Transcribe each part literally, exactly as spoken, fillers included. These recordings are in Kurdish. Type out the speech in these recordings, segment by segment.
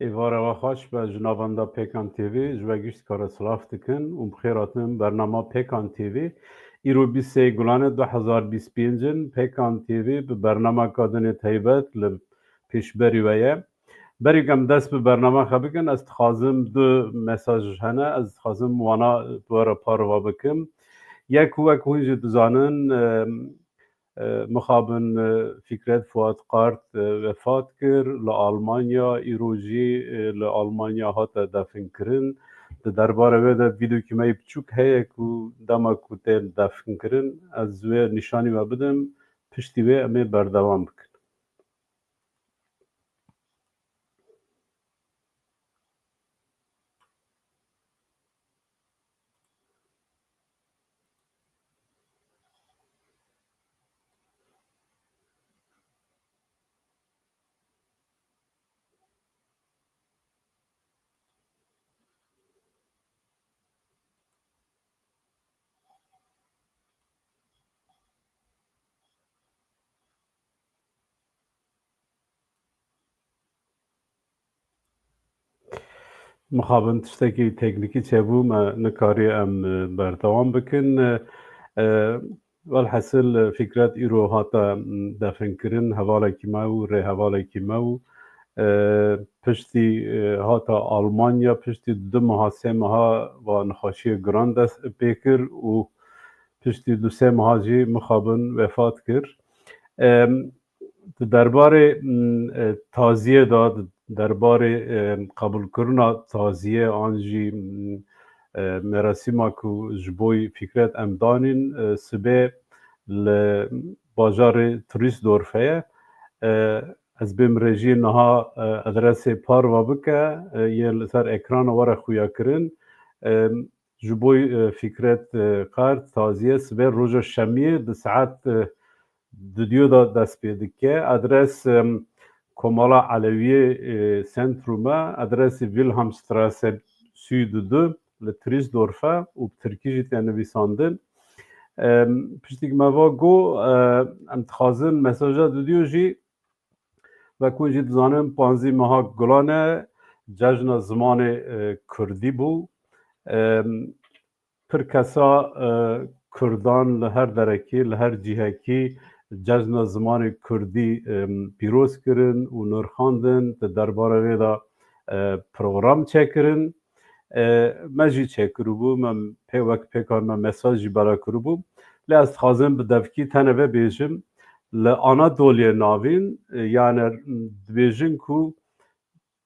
Êvara we xweş be ji navenda Pêkan T V, ji we gişt kare silav dikin û bi xêr hatin bernama Pêkan T V. Îro bîst sê Gulane du hezar bîst pênc in, Pêkan T V bi bernameka dinê taybet li pêşberî we ye. Berî ku em dest bi bernama xwe bikin, ez dixwazim du mesaj hene, ez dixwazim wana bi we re parva bikim. Yek, wek hûn jî dizanin, e, e, mixabin, e, Fikret Fuat Kart, e, wefat kir, li Almanya, îro jî, e, li Almanya hate definkirin. Di derbarê wê de vîdokî me yê biçûk heye ku dema ku tên definkirin, ez wê nîşanî we bidim, piştî wê em ê berdewam bikin. Mixabin tiştekî teknîkî çêbû, me nikarî em, e, berdewam bikin. E, e, welhasil, e, Fikret îro hate, m, definkirin, hevalekî me û rêhevalekî me û, e, piştî, e, hate Almanya, piştî du meha, sê meha va nexweşiyê giran dest pê kir û piştî du sê meha jî mixabin wefat kir. Em, di derbarê, m, e, taziyê de, di derbarê, e, qebûlkirina taziyê an jî, m, e, merasîma ku ji bo Fikret em danîn, e, sibê li bajarê Trüsdorfê ye. E, ez bêm rêjiyê niha, e, adresê parva bike, e, yê li ser ekrana we re xuya kirin. E, ji bo, e, Fikret, e, Kart taziye sibê roja şemiyê di saet, e, dudiyo de dest pê dike. Adres, em, Komala Elewiyê, e, Sentrum e. Adresê Wilhelmstrasse sî û du li Trüsdorf e û bi tirkî jî tê nivîsandin. Em, piştî ku me va got, e, em dixwazin mesaja dudiyo jî Wek hûn jî dizanin, panzdeh meha Gulan e, cejna zimanê, e, kurdî bû. E, pir kesa, e, kurdan li her derekî, li her cihekî cejna zimanê kurdî, e, pîroz kirin û nirxandin, di derbarê vê de, e, program çêkirin. E, me jî çêkiribû, me pê wek pêkan me mesaj jî bela kiribû. Lê ez dixwazim bi devkî tenê vê bêjim, li Anatoliyê Navîn, e, yani dibêjin ku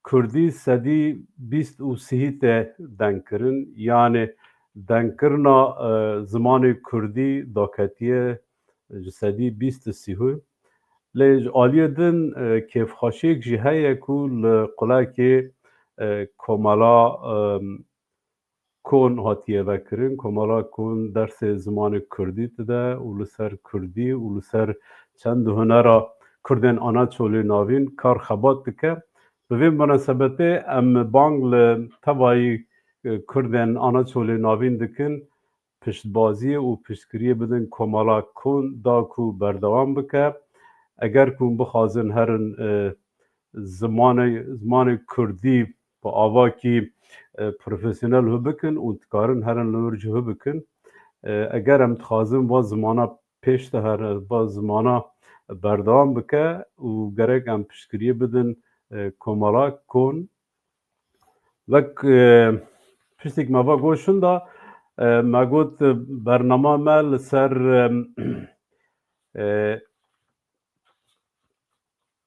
kurdî sedî bîst û sihî tê dengkirin, yani dengkirina, e, zimanê kurdî daketiye ji sedî bîst û sî. Lê ji aliyê din, e, kêfxweşiyek jî heye ku li qulekê, e, komela, e, Kon hatiye vekirin. Komela Kon dersê zimanê kurdî dide û li ser kurdî û li ser çend hunera kurdên Anaçolê Navîn kar xebat dike. Bi vê minasebetê em bang li tevayî, e, kurdên Anaçolê Navîn dikin, piştbaziyê û piştgiriyê bidin komela Kon da ku berdewam bike. Eger ku hûn bixwazin herin, e, zimanê, zimanê kurdî bi avakî, e, profesyonel hû bikin û dikarin herin li wir jî hû bikin. E, eger em dixwazin va zimana pêş de here, va zimana berdewam bike û gerek em piştgiriyê bidin, e, komela Kon. Wek, e, piştîk me va got şunda, e, me got, e, bernama me li ser, e, e,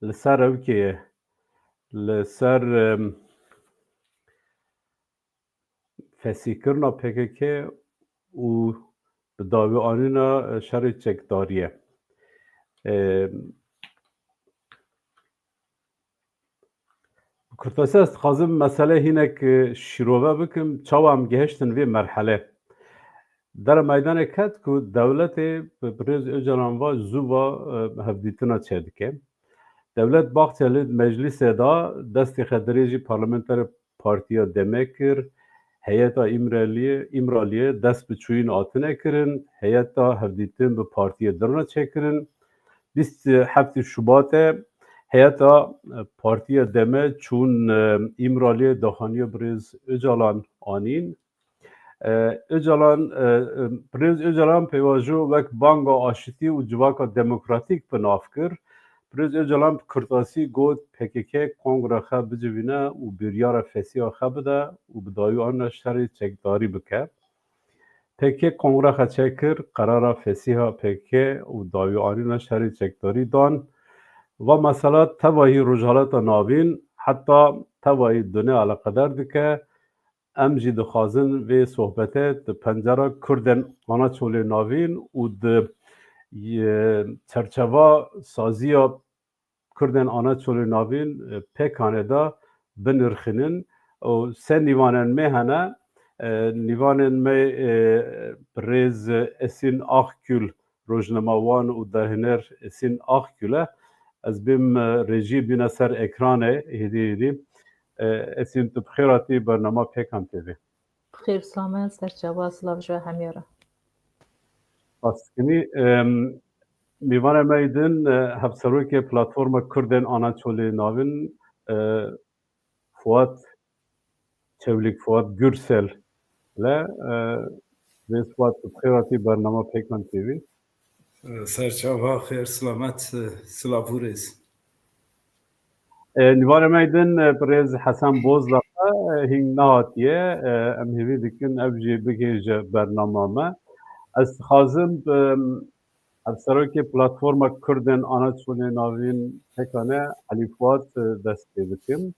li ser ew kê ye, li ser, e, fesîkirina P K K û bi dawî anîna, e, şerê çekdariyê. E, Bi kurtasî ez dixwazim meselê hinek, e, şîrove bikim, çawa em gihiştin vê merhelê. Dere meydanê ket ku dewletê bi Birêz Ocalan va zû va, e, hevdîtina çêdike. Dewlet Bahçeli meclîsê de destê xwe dirêjî parlamenterê Partiya Demê kir, heyeta Îmraliyê, Îmraliyê dest bi çûyîn hatine kirin, heyeta hevdîtin bi partiyê dirna çêkirin. Bîst heftê Şubatê Heyeta, e, Partiya Deme çûn, e, Îmraliyê daxaniya birêz Ocalan anîn. E, Ocalan, e, e, birêz Ocalan pêvajo wek banga aşitî û civaka demokratîk bi nav kir. Birêz Ocalan bi kurtasî got, P K K kongre xwe bicivîne û biryara fesîha xwe bide û bi dawî anîna şerê çekdarî bike. P K K kongre xwe çêkir, qerara fesîha P K K û dawî anîna şerê çekdarî dan. Va mesela tevahî Rojhilata Navîn, heta tevahî dunê eleqedar dike. Em jî dixwazin vê sohbete di pencera Kurdên Anaçolê Navîn û di, e, çerçeva saziya Kurdên Anaçolê Navîn, e, P K K'ê de binirxînin û se nîvanên me hene, e, nîvanên me, e, birêz Esîn Akgül, rojnamewan û derhêner Esîn Akgül e. Ez bêm, e, rejiyê bîne ser ekranê, hêdî hêdî. E, Esîn, tu bi xêr hatî bernama P K K T V. Bi xêr selamet, serçava, silav ji we hemî re. Spas dikinî. Em, Mîvanê me yê din, e, hevserokê Platforma Kurdên Anaçolê Navîn, e, Fuat Çewlîk, Fuat Gürsel le, e, Rêz Fuat, bi xêr hatî bernama P K K T V. Serçava xêr, selamet, silav û rêz. E, nîvanê me yê din, e, birêz Hesen Bozdağ e, hîn nehatiye. E, em hêvî dikin ev jî bigihêje bernama me. Ez dixwazim, e, hevserokê Platforma Kurdên Anaçolê Navîn P K K Elî Fuat, e, dest pê bikim.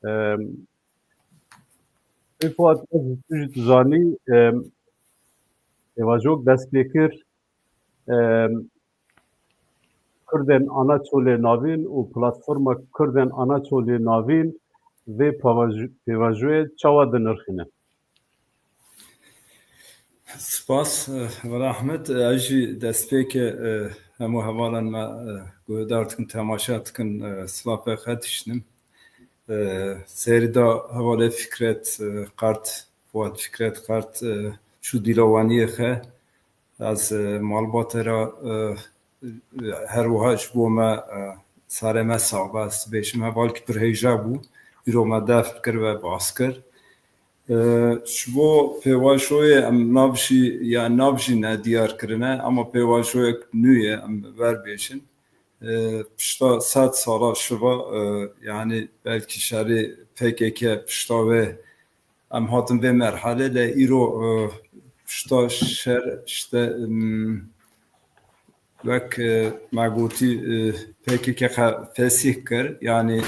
E, Elî Fuat, ez tu jî tu zanî, e, pêvajoyek dest pê kir. E, Kurdên Anaçolê Navîn û Platforma Kurdên Anaçolê Navîn vê pêvaj-, pêvajoyê çawa dinirxîne? Spas, e, Heval Ahmet. E, ez jî destpêkê, e, hemû hevalan me, e, guhdar dikin, temaşe dikin, e, silavê xwe dişinim. E, serî da hevalê Fikret, e, Qert, Fuat Fikret Qert, e, çû dîlawaniyê xwe. Ez, e, malbatê re, e, her wiha ji bo me, e, sarê me sax be, ez dibêjim, hevalkî pir hêja bû. Îro me def kir ve bas kir. E, ji bo pêvajoyê em nav jî, ya nav jî nediyar kirine, ama pêvajoyek nû ye, em ver bêjin. E, pişta sed sala şiva, e, yanî belkî şerê P K K pişta wê em hatin vê merhelê, lê îro, e, pişta şer işte, em, wek, e, me gotî, e, P K K xwe fesîh kir, yanî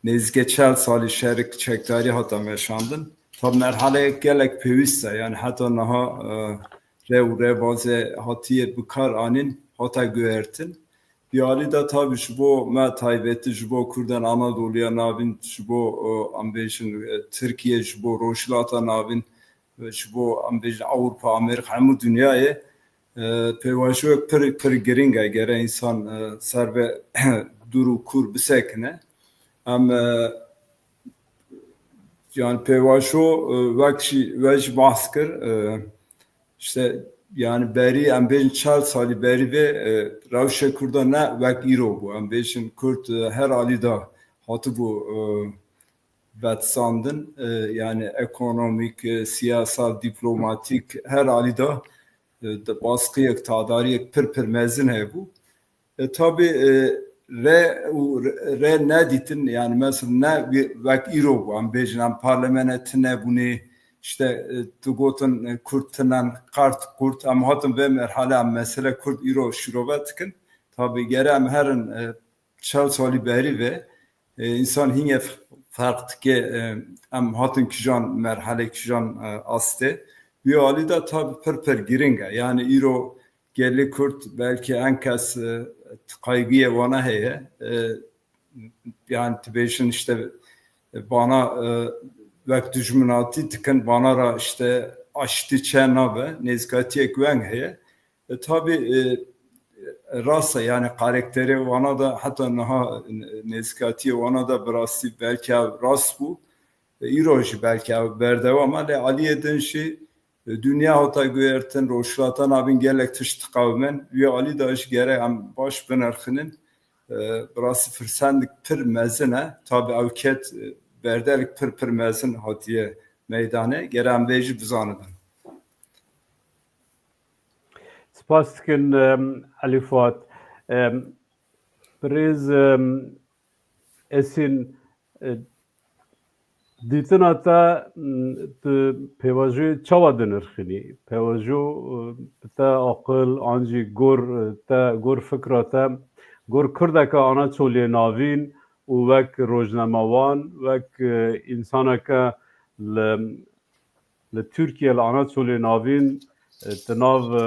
nêzîkê çel salî şerik çekdarî hata meşandin. Tab merheleyek gelek pêwîst e, yanî heta niha, e, rê û rêbazê hatiye bi kar anîn, hata guhertin. Bi alî de tabî ji bo me taybetî, ji bo Kurdên Anadoliya Navîn, ji bo, e, em bêjin, e, Tirkiye, ji bo Rojhilata Navîn, e, ji bo em bêjin Ewropa, Amerîka, hemû dinyayê, e, pêvajoyek pir, pir giring e, gere însan, e, ser ve dûr û kûr bisekine. Em, e, yani pêvajo, e, wek jî, we jî bahs kir, e, işte, yani berî, em bêjin çar salî berî vê, e, rewşê Kurda ne wek îro bû. Em bêjin Kurd, e, her alî de hatibû, e, vetsandin, e, yani ekonomîk, e, siyasal, diplomatîk, her alî de, e, de baskiyek, tadariyek pir pir mezin hebû. E, tabî, e, re û re, re nedîtin, yani mesela ne wî-, wek îro bû, em bêjin, em parlamenê tune bûnê, işte, e, tu gotin, e, Kurd tinen, qert Kurd, em hatin vê merhale, em mesele Kurd îro şîrove dikin. Tabî gere em herin, e, çel salî berî ve, e, însan hînge f-, ferq dike, e, em hatin kijan merhale, kijan, e, astê. Wî alî de tabî pir pir giring e. Yani îro gelê Kurd belkî en kes, e, qaygiyê wana heye. E, yani dibêjin işte, e, bana, e, wek dijminatî dikin, bana ra işte aştî çe nabe, nêzîkatiyek weng heye. E, tabî, e, rast e, yani karakterê wana da heta niha, e, nêzîkatiyê wana da bi rastî belkî ev rast bû. E, îro jî belkî ev berdewam e, lê aliyê din jî, e, dinya hata guhertin, Rojhilata Navîn gelek tişt diqewimin. Wî alî da jî gerek em baş binirxinin. E, bi rastî firsendek pir mezin e. Tabi ew ket, e, berderik pir pir mezin hatiye meydanê. Gere em vê jî bizanibin. Spas dikin, em, Elî Fuat. Em, birêz, em, Esîn, e, dîtina te, m, tu pêvajoyê çawa dinirxînî? Pêvajo, e, bi te aqil, an jî gor, e, te, gor fikra te, gor Kurdeke ana çolê navîn û wek rojnamewan, wek, e, însaneke li, li Tirkiye, li ana çolê navîn, e, di nav, e,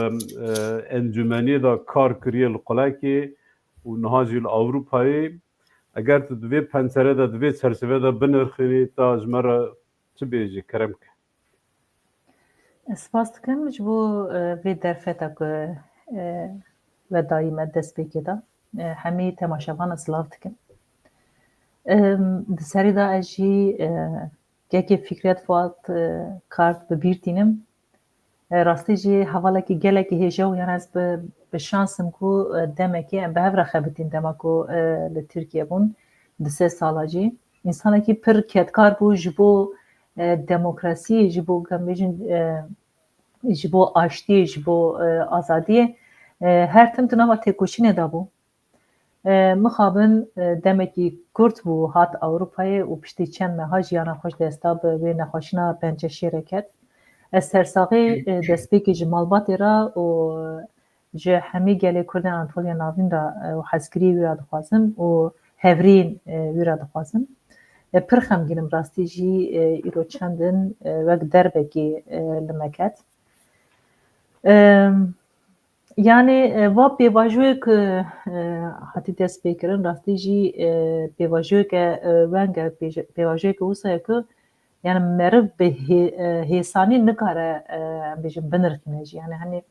e, encûmeniyê de kar kiriye li qulekê û niha jî li Ewropayê. Eger tu di vê pencerê de, di vê çerçeve de binirxînî, ta ji me re çi bêjî, kerem ke. Ez spas dikim ji bo, e, vê derfeta ku, e, we dayî me destpêkê de. E, hemî temaşevan ez silav dikim. Em, di serî de ez jî, e, kekê Fikret Fuat, e, Kart bi bîr tînim. E, rastî jî hevalekî gelekî hêja û yan ez bi, bi şans im ku, e, demekê em bi hev re xebitîn dema ku, e, li Tirkiye bûn, di sê sala jî. Însanekî pir kedkar bû ji bo, e, demokrasiyê, ji bo, em bêjin, e, ji bo aştiyê, ji bo, e, azadiyê, e, her tim di nava têkoşînê de bû. E, mixabin, e, demekî kurt bû hat Ewropayê û piştî çend meha jiyana xwe ji dest da, bi wê nexweşîna penceşêrê ket. Ez sersaxî, e, destpêkê ji malbatê re û ji hemî gelê Kurd ên Anatoliya Navîn re, e, û hezkiriyê wî re dixwazim û hevrîn, e, wî re dixwazim. E, pir xemgîn im rastî jî, e, îro çend in, e, wek derbekî, e, li me ket. E, Yanî, e, va pêvajoyek, e, hatî destpêkirin, rastî jî, e, pêvajoyeke, e, weng e, pêje-, pêvajoyeke wisa ye ku, yanî meriv bi hê-, e, hêsanî nikare, e, em bêjin binirxîne jî. Yanî, hani,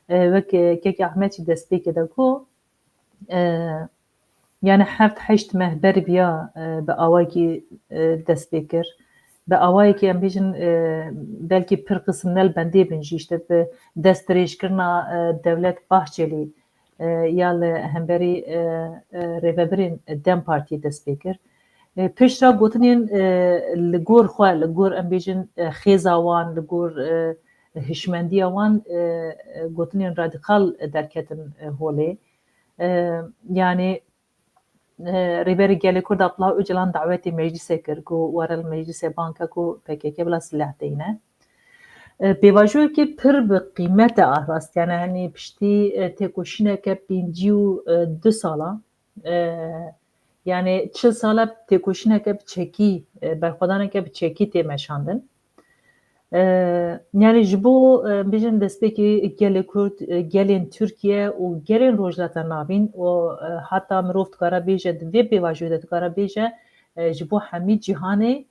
e, wek, e, kek Ahmet jî destpêkê de ku, e, Yanî heft heşt meh ber viya, e, bi awayekî, e, dest pê kir. Bi awayekî em bêjin, e, belkî pir qisim ne li bendê bin jî, işte bi destdirêjkirina, e, Devlet Bahçelî, e, ya li hemberî, e, e, rêvebirên DEM Partiyê dest pê kir. E, pişt re gotinên, e, li gor xwe, li gor em bêjin, e, xêza wan, li gor, e, hişmendiya wan, e, e, gotinên radîkal derketin, e, holê. E, yanî, e, Rêberê Gelê Kurd Abdullah Ocalan dawetê meclîsê kir ku were li meclîsê bang ke ku P K K bila sileh deyne. E, pêvajoyekê pir bi qîmet e a rast. Yanî, henî piştî, e, têkoşîneke pêncî û du sala, e, yanî çil sala têkoşîneke bi çekî, e, berxwedaneke bi çekî tê meşandin. E, yanî ji bo, e, bêjin destpêkê gelê Kurd, e, gelên Tirkiye û gelên Rojhilata Navîn û, e, heta mirov dikare bêje, di vê pêvajoyê de dikare bêje, e, ji bo hemî cîhanê,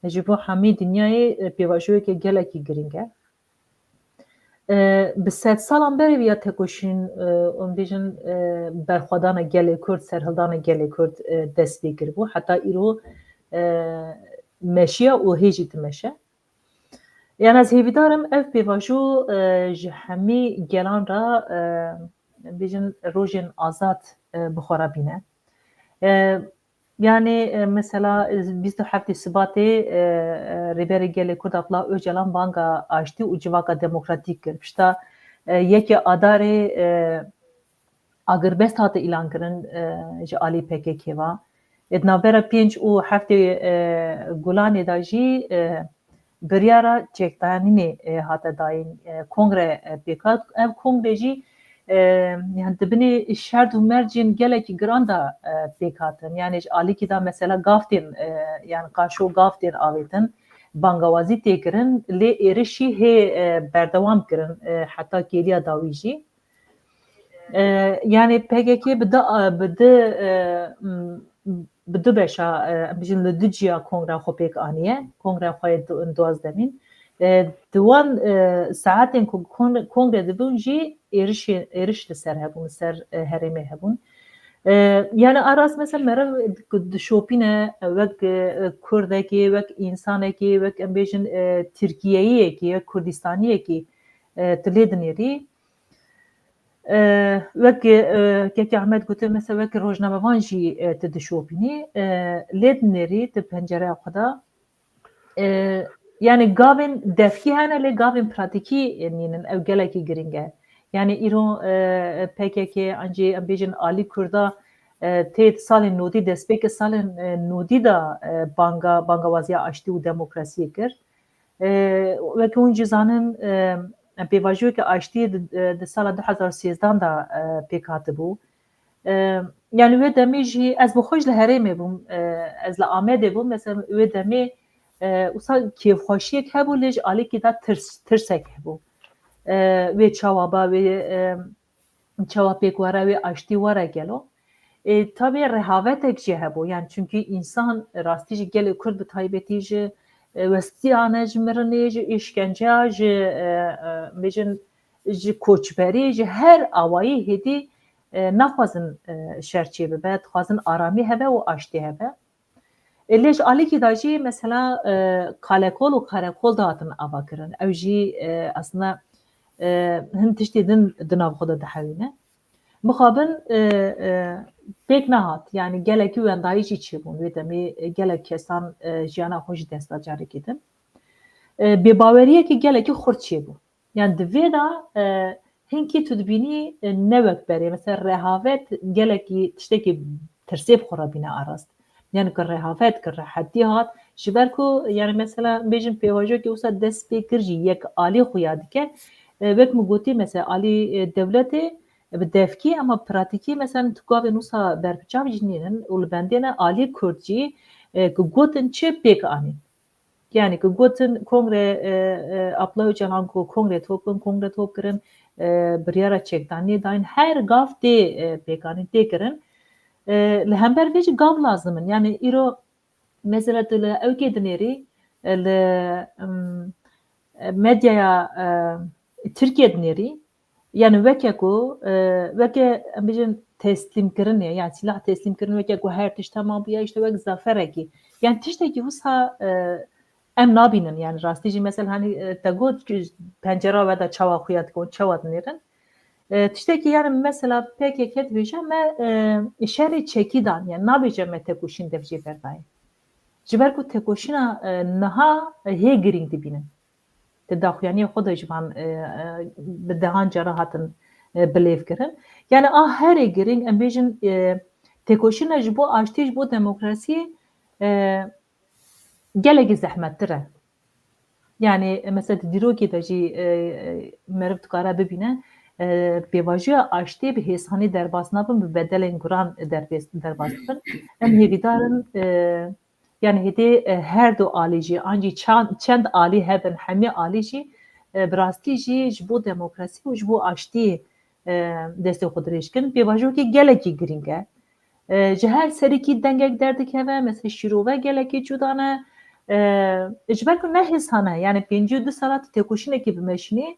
ji bo hemî dinyayê, e, pêvajoyeke gelekî girîng e. E, bi sedsalan berê viya têkoşîn, e, em bêjin, e, berxwedana gelê Kurd, serhildana gelê Kurd, e, dest pê kiribû. Heta îro, e, meşiya û hê jî dimeşe. Yan ez hêvîdar im ev pêvajo, e, ji hemî gelan re, e, bêjin rojên azad, e, bi xwe re bîne. E, yanî, e, mesela, e, bîst û heftê Sibatê, e, e, Rêberê Gelê Kurd Abdullah Ocalan banga aştî û civaka demokratîk kir. Pişta, e, yekê Adarê, e, agirbest hate îlankirin, e, ji alî P K K ve. E, di navbera pênc û heftê, e, Gulanê de jî, e, biryara çekdanînê, e, hate dayîn, e, kongre, e, pêk hat. Ev kongre jî, e, yani di binê şert û mercên gelekî giran de, e, pêk hatin. Yani ji alîkî de mesela gav tên, e, yani qaşo gav tên avêtin, bangawazî tê kirin, lê êrişî hê, e, berdewam kirin, e, heta kêliya dawî jî. E, yani P K K bi du, bi du, e, m, bi du beşa, e, em bijin li du ciya kongra xwe pêk aniye. Kongra xwe yê du-, duwazdemîn. E, di wan, e, saetên ku kon-, kongre dibûn jî êrişê, êriş li ser hebûn, li ser, e, herêmê hebûn. E, yani a rast mesela meriv ku dişopîne, e, wek, e, kurdekê, wek însanekê, wek em bêjin, e, tirkiyeyiyekî, wek kurdistaniyekî, e, tu lê dinêrî. E, wek, e, Kekê Ahmed gote, mesela wek rojnamevan jî, e, tu dişopînî, e, lê dinêrî tu pencereya xwe de, e, yani gavên devkî hene lê gavên pratîkî nînin, ew gelekî girîng e. Yani îro, e, P K K an jî em bêjin alî Kurda, e, tê salên nodî, destpêkê salên, e, nodî de, e, banga, bangawaziya aştî û demokrasiyê kir. E, weke hûn jî zanin, e, pêvajoyeke aştiyê di, e, di sala du hezar sêzdan de, e, pêk hatibû. E, yani wê demê jî ez bi xwe ji li herêmê bûm, e, ez li Amedê bûm. Mesela wê demê, e, wisa kêfxweşiyek hebû lê ji alîkî de tirs, tirsek hebû. E, wê çawa ba, wê, e, çawa pêk were, wê aştî were gelo. E, tabî rehavetek jî hebû. Yani çünkü insan rastî jî gelê Kurd bi taybetî ji, e, westiyane, ji mirinê, ji îşkenceya, ji, e, e, bêjin, ji koçberî, ji her awayî hêdî, e, naxwazin, e, şer çê bibe, dixwazin aramî hebe û aştî hebe. E, lê ji alîkî de jî mesela, e, kalekol û karekol dihatin avakirin. Ew jî, e, aslında, e, hin tiştê din di nav xwe de dihewîne. Mixabin, e, e, pêk nehat. Yani gelekî wendayî jî çêbûn. Wê demê, e, gelek kesan, e, jiyana xwe ji dest da carekê din. E, bêbaweriyekî gelekî xurt çêbû. Yani di vê de, e, hinkî tu dibînî, e, ne wek berê. Mesela rehavet gelekî tiştekî tirsê bi xwe re bîne arast. Yani ki rehavet, ki rehetî hat. Ji ber ku, yani mesela bêjin pêvajoyekî wisa dest pê kir jî yek alî xuya dike. E, wek min gotî mesela alî, e, dewletê, e, bi devkî, ama pratîkî mesela tu gavên wisa berbiçav jî nînin û li bendê ne alî Kurd jî, e, ki gotin çi pêk anîn. Yani ki gotin kongre, e, e, Abdullah Öcalan ku kongre top kirin, kongre top kirin, e, biryara çekdaniyê dayîn, her gav tê, e, pêkanîn, tê kirin. E, li hember vê jî gav lazim in. Yani îro mesela tu li ewkê dinêrî, e, li, em, e, medyaya, e, Tirkiye dinêrî, yani weke ku, e, weke em bêjin teslîmkirinê, yani silah teslîmkirin, weke ku her tişt temam bûye, işte wek zaferekî. Yani tiştekî wisa, e, em nabînin, yani rastî jî mesela hani, e, te got ku pencera we de çawa xuya dikon, çawa dinêrin. E, tiştekî yani mesela P K K dibêje me, e, şerê çekî dan, yani nabêje me tekoşîn dev jê berdayê. Ji ber ku tekoşîna, e, niha, e, hê girîng dibînin. Di daxuyaniyê xwe de ji van, e, e, bi dehan cara hatin, e, bilêv kirin. Yani a herê girîng, em bêjin, e, têkoşîna ji bo aştî, ji bo demokrasiyê, e, gelekî zehmettir e. Yani, e, mesela di dîrokê de jî, e, e, meriv dikare bibîne, e, pêvajoya aştiyê bi hêsanî derbas nabin, bi bedelên guran derbês-, derbas dibin. Em hêvîdar in, e, yani hêdî, e, her du alî jî, an jî çan-, çend alî hebin, hemî alî jî, e, bi rastî jî ji bo demokrasî û ji bo aştiyê, e, destê xwe dirêj kin. Pêvajoyekî gelekî girîng e. E, ji her serîkî dengek derdikeve, mesela şîrove gelekî cuda ne. E, ji ber ku ne hêsan e, yani pêncî û du sala tu têkoşînekî bimeşînî,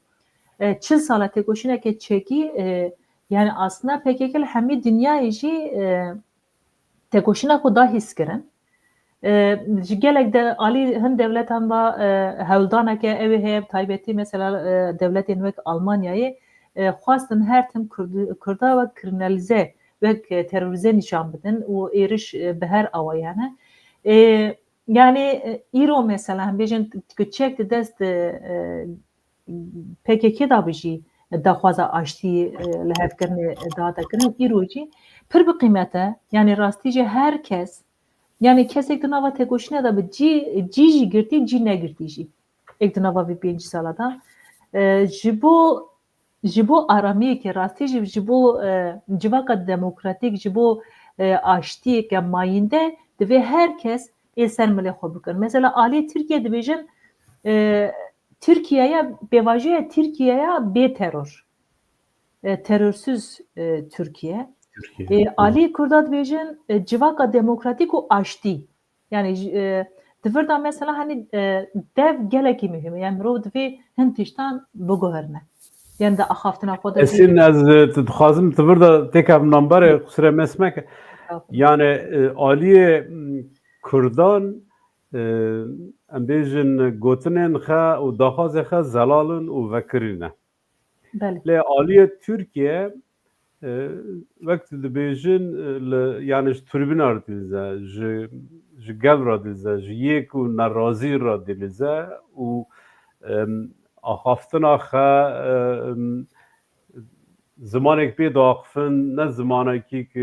e, çil sala têkoşîneke çekî, e, yani aslında P K K li hemî dinyayê jî, e, têkoşîna xwe da hîs kirin. E, ji gelek de alî hin dewletan ve, e, hewldaneke ew ê heye, bi taybetî mesela, e, dewletên wek Almanyayê, e, xwestin her tim Kurd-, Kurda wek kriminalîze, wek, e, terorîze nîşan bidin û êriş, e, bi her awayê hene. E, yani, e, îro mesela, em bêjin ku çek di dest, e, e, P K K de bi jî daxwaza aştiyê, e, lihevkirinê dihate kirin, îro jî pir bi qîmet e. Yani rastî jî her kes, yani kesek di nava têkoşînê de bi cî, cî jî girtî, cî negirtî jî. Êk di nava vê pêncî sala de, e, ji bo, ji bo aramiyekê rastî jî, ji bo, e, civaka demokratîk, ji bo, e, aştiyeke mayînde divê her kes ê ser milê xwe bikin. Mesela alî Tirkiye dibêjin, e, Tirkiyeya, pêvajoya Tirkiyeya bê teror. E, terörsüz, e, Türkiye. Türkiye. E, alî Kurda dibêjin, e, civaka demokratîk û aştî. Yani, e, di vir de mesela hani, e, dev gelekî muhîm e. Yani mirov divê hin tiştan biguherine. Yani di axaftina xwe de Esin, ez, e, tu dixwazim di vir de têkevim namberê, qusure mez meke. Estağfurullah. Yani, e, aliyê, m, Kurdan, e, em bêjin gotinên xe û daxwazê xe zelal in û vekirî ne. Belê. Lê aliyê Tirkiye, e, wek tu dibêjin, e, li, yani ji tribûna re dilize, ji, ji gel re dilize, ji yê ku nerazî re dilize û, em, axaftina xwe, em, zimanek pê diaxifin, ne zimanekî ku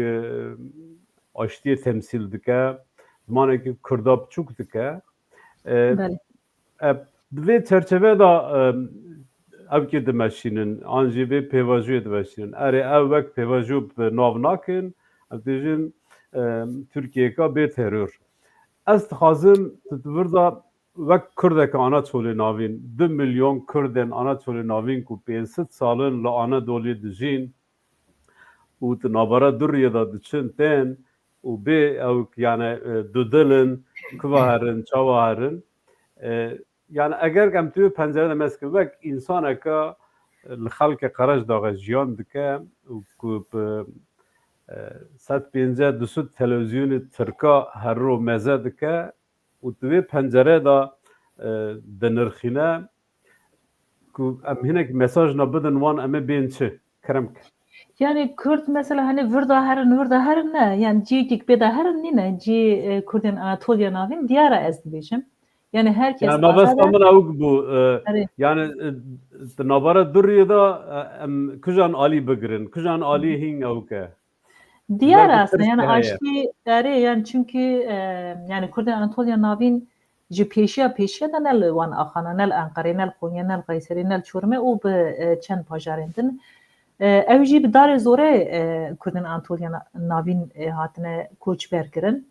aştiyê temsîl dike, zimanekî Kurda biçûk dike. E, Belê. E, di vê çerçeve de, e, ew kê dimeşînin, an jî vê pêvajoyê dimeşînin. Erê, ew wek pêvajo bi nav nakin, em dibêjin, e, Tirkiyeyeka bê teror. Ez dixwazim tu di vir de wek Kurdeke Anatolê Navîn, du milyon Kurdên Anatolê Navîn ku pênc sed sal in li Anadolê dijîn û di navbera du riyê de diçin tên û bê ew yani, e, dudil in, kuva herin, çawa herin, e, yani eger em tu pencerede mezkin wek insaneka, e, li xelkê Qerejdaxê jiyan dike û ku bi, e, sed pênceh du sed televîzyonê Tirka her ro meze dike û tu vê pencere de, e, dinirxîne ku em hinek mesaj na bidin wan, em ê bên çi? Kerem ke. Yani Kurd mesela hani vir de herin, vir de herin ne? Yani cî kik pê de herin nîne, cî, e, Kurdên Anatoliya Navîn diyar e ez dibêjim. Yani her kes Yani mabesta azad e. Min ew bû, e, Erê. Yani, e, di navbera du riyê de, e, em kujan alî bigirin, kujan alî hîn ew ke. Diyar Belkî aslında tirs yani de heye. aştî erê yani çünkü, e, yani Kurdên Anatoliya Navîn ji pêşiya pêşiya de ne li wan axana, ne li Enqerê, ne li Konya, ne li Qeyserê, ne li Çorumê û bi, e, çend bajarên din. E, ew jî bi darê zorê, e, Kurdên Anatoliya Na-, Navîn, e, hatine koçber kirin.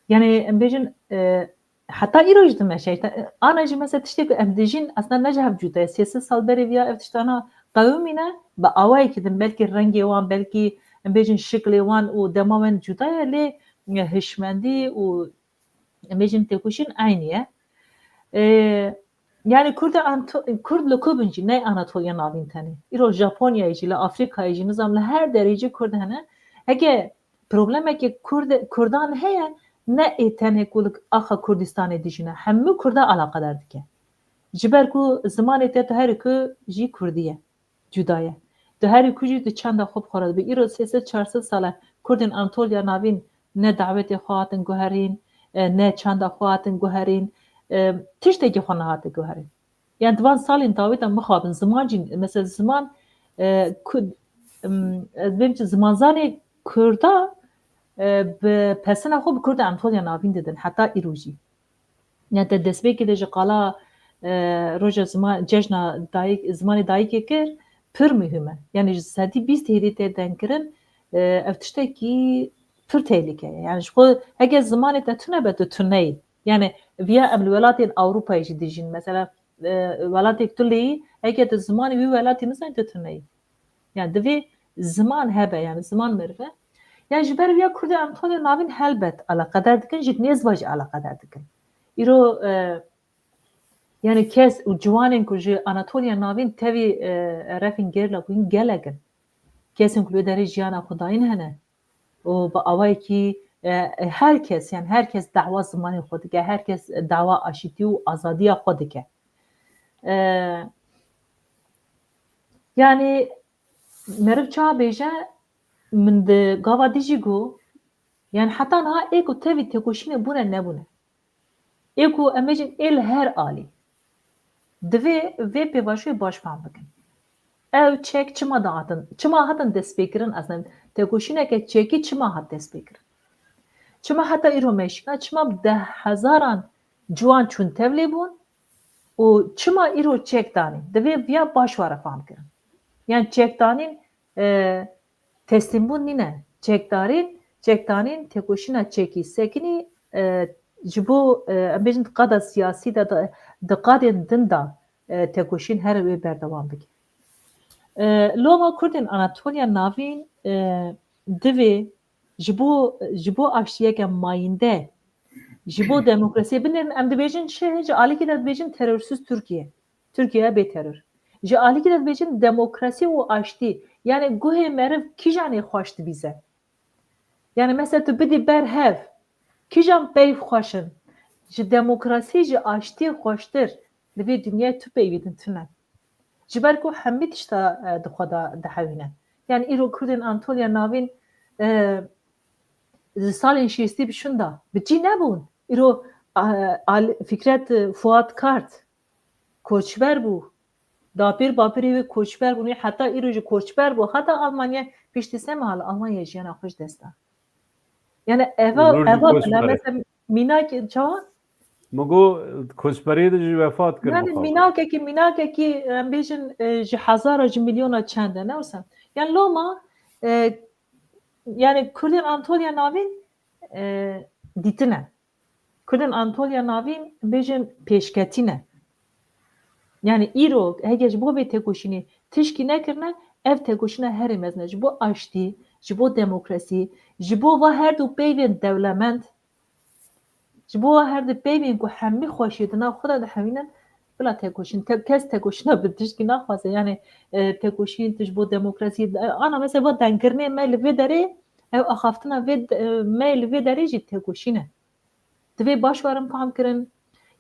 Yani em bêjin, e, heta îro jî dimeşe. Ana jî mesela tiştê ku em dijîn aslında ne ji hev cuda ye. Sê sed sal berê viya ev tiştana qewimîne, bi awayekî din belkî rengê wan, belkî em bêjin şiklê wan û dema wan cuda ye, lê hişmendî û em bêjin têkoşîn eynî ye. Ee, yani Kurd, Anto-, Kurd li ku bin jî ne Anatoliya Navîn tenê. Îro Japonyayê jî, li Afrîkayê jî, nizam li her derê jî Kurd hene. Heke problemekê Kurd, Kurdan heye, ne ê tenê ku li axa Kurdistanê dijîne. Hemû Kurda alaqedar dike. Ji ber ku zimanê te tu herî ku jî Kurdî ye. Cuda ye. Tu herî ku jî tu çanda xwe bi xwe re dibî. Îro sê sed çar sed sal e Kurdên Anatoliya Navîn ne dawetê xwe hatin guherîn, e, ne çanda xwe hatin guherîn, e, tiştekî xwe nehate guherîn. Yani di van salên dawî de mixabin ziman jî, mesela ziman, e, ku, em, ez bêm çi zimanzanê Kurda, e, bi pesina xwe bi Kurdên Anatoliya Navîn didin heta îro jî. Yani te destpêkê de ji qala, e, roja ziman, cejna dayik, zimanê dayikê kir, pir muhim e. Yani ji sedî bîst hêdî tê dengkirin, e, ev tiştekî pir tehlike ye. Yani ji xwe heke zimanê te tune be, tu tune yî. Yani viya em li welatên Ewropayê jî dijîn. Mesela, e, welatek tu lê yî, heke tu zimanê wî welatî nizanî, tu tune yî. Yani divê ziman hebe, yani ziman merive. Yani ji ber viya Kurdên Anatoliya Navîn helbet alaqedar dikin, ji nêz ve jî alaqedar dikin. Îro, e, yani kes û ciwanên ku ji Anatoliya Navîn tevî, e, refên gêrla ku hîn gelek in. Kesên ku li wê derê jiyana xwe dayîn hene. û bi awayekî, e, her kes, yani her kes dawa zimanê xwe dike, her kes dawa aşîtî û azadiya xwe dike. E, yani meriv çawa bêje, min di gava dijî got, yani heta niha ê ku tevî têkoşînê bûne nebûne. Ê ku em bêjin ê li her alî. Divê vê pêvajoyê baş fam bikin. Ew çek çima da hatin, çima hatin destpêkirin, aslında têkoşîneke çekî çima hat destpêkirin? Çima heta îro meşîna, çima bi deh hezaran ciwan çûn tevlê bûn û çima îro çek danîn? Divê viya baş were fam kirin. Yani çekdanîn, e, teslîmbûn nîne. Çekdarîn, çekdanîn, têkoşîna çekî sekinî, e, ji bo, e, em bêjin di qada siyasî de, de, di qadên din de, e, têkoşîn here wê berdewam bike. E, loma Kurdên Anatoliya Navîn, e, divê ji bo, ji bo aştiyeke mayînde, ji bo demokrasiyê, binêrin em dibêjin çi, ji alîkî de dibêjin terorsuz Tirkiye. Tirkiyeya bê teror. Ji alîkî de dibêjin demokrasî û aştî. Yani guhê meriv kîjanê xweş dibîze? Yani mesela tu bidî ber hev, kîjan peyv xweş in? Ji demokrasî, ji aştî xweştir li vê dinyayê tu peyvî din tune. Ji ber ku hemî tişta, e, di xwe de dihewîne. Yani îro Kurdên Anatoliya Navîn, e, di salên şêstî bi şûn de bi cî nebûn. Îro, e, Al-, Fikret, e, Fuat Kart koçber bû. Dapîr bapîrê wê koçber bûn. Heta îro jî koçber bû. Heta Almanya piştî sê meha li Almanya jiyana xwe ji dest da. Yani eva, Û nur jî eva koçber bila e. Mesela mînak çawa? Min got, koçberiyê de jî wefat kir Yani mixabin. Mînakekî, mînakekî, em bêjin, e, ji hezara, ji milyona çend e, ne wisa? Yani loma, e, yani Kurdên Anatoliya Navîn, e, dîtine. Kurdên Anatoliya Navîn, bêjin, pêşketî ne. Yani îro, hege ji bo vê têkoşînê tişkî nekirine, ev têkoşîna herî mezin e. Ji bo aştî, ji bo demokrasî, ji bo va her du peyvên dewlemend, Ji bo her du peyvên ku hemî xweşiyê di nav xwe de dihewînin, bila têkoşîn, te-, kes têkoşîna bi tişkî naxwaze. Yani, e, têkoşîn tu ji bo demokrasiyê, e, ana mesela va dengkirinê me li vê derê, ew axaftina vê, e, me li vê derê jî têkoşîn e. Divê baş werin fam kirin.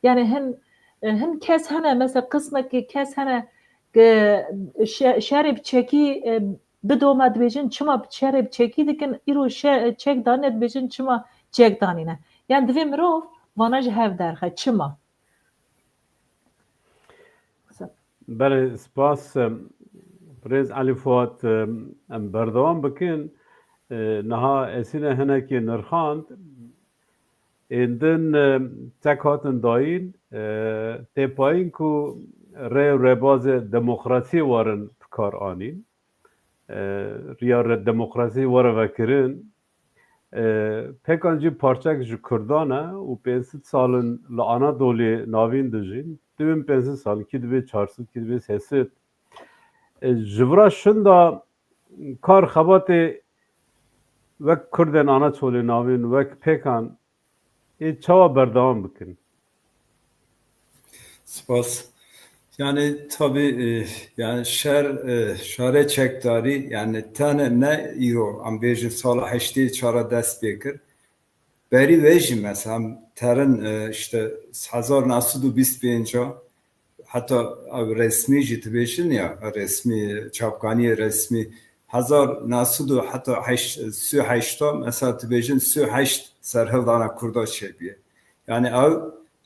Yani hin, e, hin kes hene, mesela qismekî kes hene, ke şe-, şerê bi çekî, e, bidome dibêjin, çima şerê bi çekî dikin, îro şe-, çek danîne dibêjin, çima çek danîne. Yani divê mirov vana ji hev derxe. Çima? Belê, spas, em, Birêz Elî Fuat, em, em berdewam bikin. E, niha Esîne hinekî nirxand. Ên din, e, tek hatin dayîn, e, tê payîn ku rê û rêbazê demokrasiyê werin bi kar anîn. E, riya re-, demokrasiyê were vekirin. E, pêkan jî parçek ji Kurdan e û pênc sed sal in li Anadolê navîn dijîn. Dibin pênc sed sal, kî dibê çar sed, kî dibê sê sed. E, ji vira şinda kar xebatê wek Kurdên Anatolê navîn, wek pêkan ê çawa berdewam bikin? Spas. Yani tabii, e, yani şer, e, şare çekdarî, yani tene ne îro, em bêjin sala heştê çara dest pê kir. Berî wê jî mesela em terin, e, işte hezar neh sed û bîst pênc a, heta ew resmî jî dibêjin ya, resmî, çapkaniyê resmî, hezar neh sed û heta heşt, sî û heşt a, mesela dibêjin sî û heşt serhildana Kurda çêbûye. Yani ew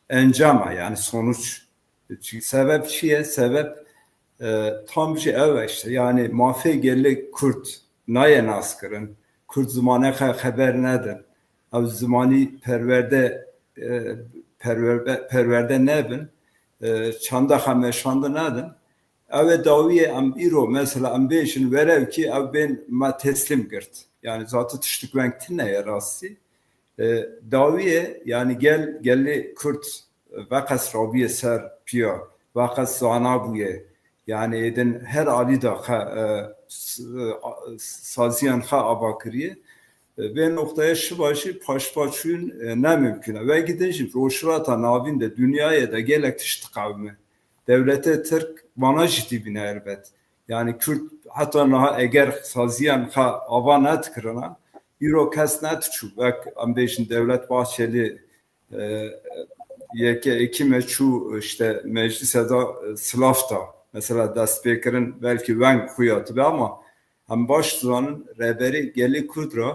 encam e, yani sonuç. Çi-, sebep çi ye? Sebep, e, tam jî ew e işte. Yani mafê gelê Kurd nayê naskirin. Kurd zimanê xwe xeber nedin. Ew zimanî perwerde, e, perwerbe-, perwerde nebin. E, çanda xwe meşandin nedin. Ew ê dawiyê em îro, mesela em bêjin were ew kî ew bên me teslim girt. Yani zaten tiştik weng tine ye rastî. E, dawiyê, yani gel, gelê Kurd veqas rabûye ser piya, veqas zana bûye. Yani êdin her alî de xe, e, s-, e, a-, saziyan xe ava kiriye. E, vê noqteyê şiva jî paşva çûn, e, ne mimkun e. Wekî din jî rojhilata navîn de, dinyayê de gelek tişt diqewime. Dewletê Tirk vana jî dîbîne elbet. Yani Kurd heta niha eger saziyan xe ava nedikirina, îro kes nediçû, wek em bêjin Dewlet Bahçelî, e, yeke ekî me çû, işte, meclise de, e, silav da. Mesela destpêkirin belkî weng xuya dibe ama em baş dizanin rêberê gelê Kurd re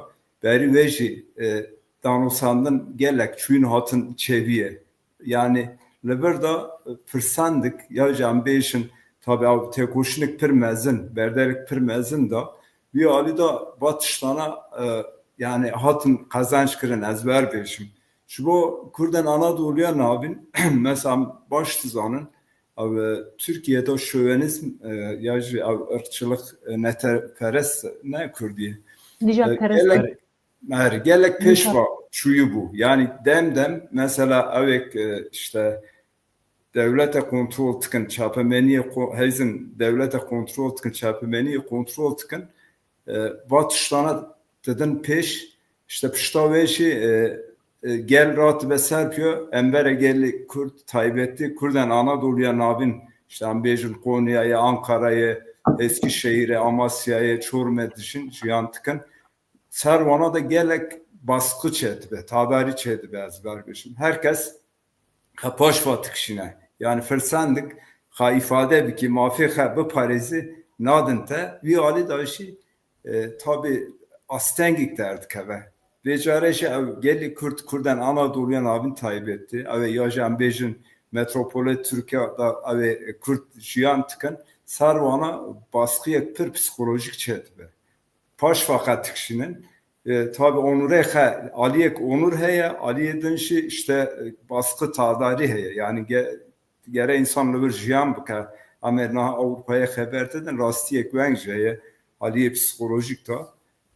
berî wê jî, e, danûsandin gelek çûyîn hatin çêbûye. Yani li vir de pirsendik, ya jî em bêjin, tabi ew têkoşinik pir mezin, berderik pir mezin da, wî alî de va tiştana, e, yani hatin qezenc kirin, ez wer bêjim. Ji bo Kurdên Anadoliya navîn, mesela em baş dizanin, ew, e, Tirkiye de şovenîzm, e, ya jî ew irqçilik, e, neteperest ne Kurdî. Nîjadperest. E, gelek, Her gelek pêş va çûyî bû. Yani dem dem mesela ewek, e, işte dewlete kontrol dikin, çapemeniyê ko-, hêzin dewlete kontrol dikin, çapemeniyê kontrol dikin. E, va tiştana didin pêş, işte pişta wê jî, e, e, gel ratibe ser piyo, em bere gelê Kurd, taybetî Kurdên Anadoluya Navîn, işte em bêjin Konyayê, Ankarayê, Eskişehirê, Amasyayê, Çorumê dijin, jiyan dikin. Ser wana de gelek baskı çêdibe, tadarî çêdibe, ez ber bêjim. Her kes xwe paş ve dikişîne. Yani firsendik xwe îfade bikî, mafê xwe biparêzî, nadin te. Wî alî de jî e, tabî astengîk derdikeve. Vê carê jî ew gelî Kurd, Kurdan Anadoluya navîn taybetî, ew ê ya jî em bêjin metropolê Tirkiye de ew ê Kurd jiyan dikin, ser wana baskiyek pir psîkolojîk çêdibe. Paş ve xwe dikişînin. E, tabî onurê xwe, aliyek onur heye, aliyê din jî işte, e, baskı tadarî heye. Yani ge-, gere însan li vir jiyan bike. Em ê niha Ewropayê xeber didin, rastiyek weng jî heye aliyê psîkolojîk de.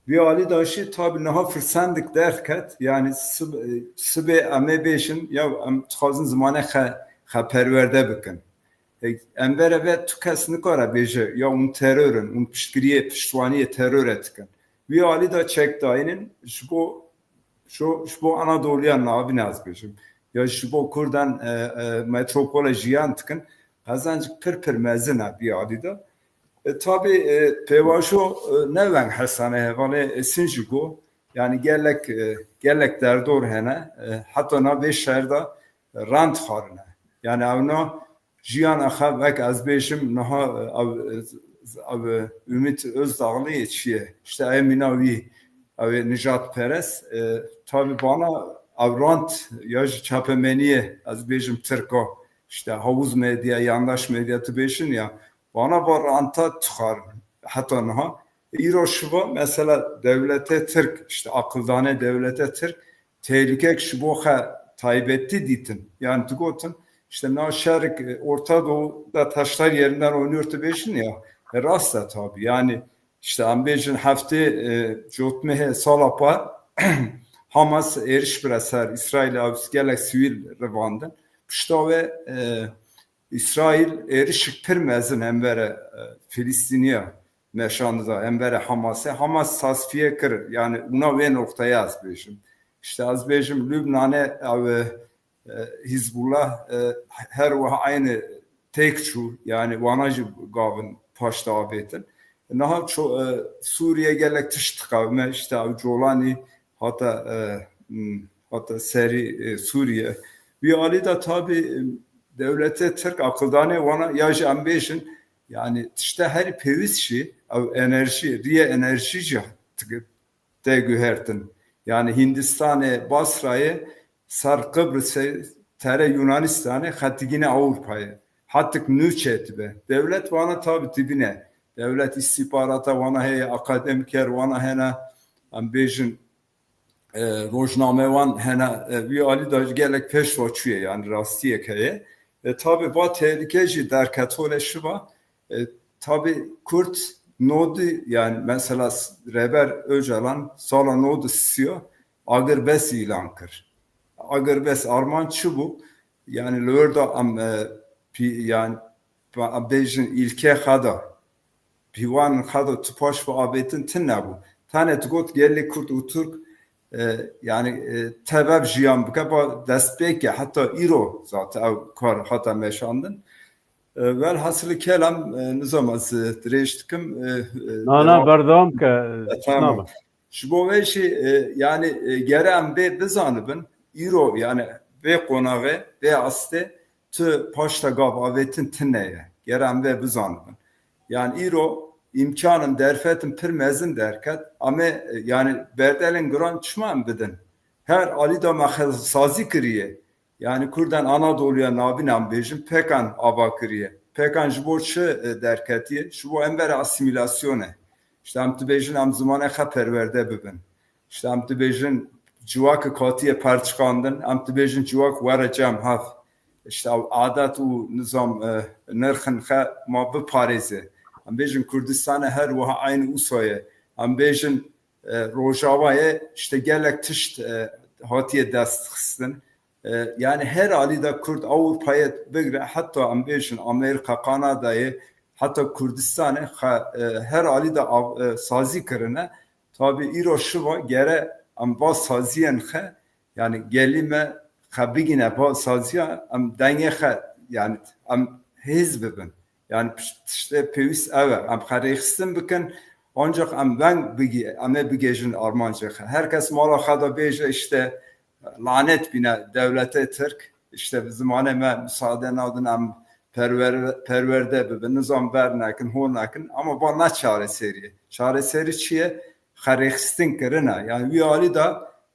Vî alî de jî tabî niha firsendik derket, yani sib-, sibê em ê bêjin, ya em dixwazin zimanê xe, xe perwerde bikin. E, em bere ve tu kes nikare bêje, ya hûn teror in, hûn piştgiriyê, piştwaniyê terorê dikin. Vî alî de çekdayînin ji bo, ji, ji bo Anadoluya navîn ez bêjim, ya ji bo Kurdan, e, e, metropole jiyan dikin, qezencik pir pir mezin e vî alî de. E, tabî, e, pêvajo, e, ne weng hesane hevalê, e, sin jî got, yani gelek, e, gelek derdor hene, e, heta na vê şer de rand xwarine. Yani ew na jiyan axa wek ez bêjim, niha, e, ev, ev, e, Ümit Özdağlı çi ye? İşte ew mîna wî, ew ê nijadperest. E, tabî bana ev rant ya ji çapemeniyê, ez bêjim Tirko, işte Havuz Medya, Yandaş Medya tu bêjin ya, bana va ranta tixarin heta niha. Îro şiva mesela dewlete Tirk, işte akıldane dewlete Tirk, tehlikek ji bo xe taybetî dîtin. Yani digotin, işte na şerik, e, Orta Doğu'da taşlar yerinden oynuyor tu bêjin ya. E, rast e tabi. Yani işte em bêjin heftê, e, cotmehê sala par Hamas êriş bire ser İsrail, ew gelek sivîl rivandin. Pişta wê, e, İsrail êrişik pir mezin hemvere, e, Filistiniya meşandida, hemvere Hamasê. Hamas tasfiye kir, yani una wê noktaya ez bêjim. İşte ez bêjim Lübnanê ew, e, Hizbullah, e, her wiha aynı têk çû, yani wana jî gavin paşta avêtin. Niha ço-, e, Sûriye gelek tişt diqewime, işte ew Colanî hata, e, m, hata serî, e, Sûriye. Vî alî de tabî, e, dewletê Tirk akildanê wana ya jî em bêjin, yani tişte herî pêwîst jî ew enerjî, riyê enerjî jî tê guhertin. Yani Hindistanê, Basrayê, ser Qibrisê, tere Yunanistanê, xetigîne Ewropayê. Hatik nû çêtibe. Dewlet wana tabî dibîne. Dewlet îstîbarata wana heye, akademîker wana hene, em bêjin, e, rojnamewan hene, e, vî alî de gelek pêş ve çûye, yani rastiyek heye. E, tabî va tehlike jî derket holê şiva. E, tabî Kurd nodî, yani mesela s-, Rêber Ocalan sala nodî sisiya agirbest îlan kir. Agirbest armanc çi bû? Yani li wir de em, e, pî-, yani ba-, bêjin îlke xwe de, pîwanên xwe de tu paş ve avêtin tune bû. Tenê digot gelê Kurd û Tirk, e, yani, e, teveb jiyan bike, ba destpêke, heta îro zaten ew kar hate meşandin. E, velhasilî kelam, e, nizam ez, e, dirêj dikim, e, e, Na, na, devam. Berdewam ke, e, tamam. Ji bo vê jî, e, yani, e, gere em bê bizanibin, îro, yani, vê qonaxê, vê astê, tu paşta gav avêtin tune ye. Gere em vê bizanibin. Yani, îro îmkanin derfetin pir mezin derket, em ê, e, yani, berdelên giran çima em bidin? Her alî de me xwe sazî kiriye. Yani Kurdan Anadoluya navîn em bêjin, Pekan ava kiriye. Pekan ji bo çi, e, derketiye? Ji bo em bere asîmîlasyonê. İşte em dibêjin em zimanê xwe perwerde bibin. İşte em dibêjin civakek hatiye perçiqandin, em dibêjin civak were cem hev. İşte ew adet û nizam, e, nirxin xwe ma biparêze. Em bêjin Kurdistanê her wiha eynî wisa ye. Em bêjin, e, Rojavayê işte gelek tişt, e, hatiye dest xistin. E, yani her alî de Kurd Ewropayê bigre, heta em bêjin Amerîka, Kanadayê, heta Kurdistanê xe-, e, her alî de av-, e, sazî kirine. Tabî îro şiva gere em va saziyên xe, yani gelî me xe bigîne va saziya, em dengê xe, yani em hêz bibin. Yani piş-, tiştê pêwîst ev e. Em xwe rêxistin bikin, ancak em veng bigî-, em ê bigêjin armancê xwe. Her kes mala xwe de bêje işte, lanet bîne dewletê Tirk, işte bi zimanê me misade nadin em perwer-, perwerde bibin, nizam ber nekin, hol nekin, ama ba ne çareserî ye. Çareserî çi ye? Xerêxistin kirine. Yani wî alî de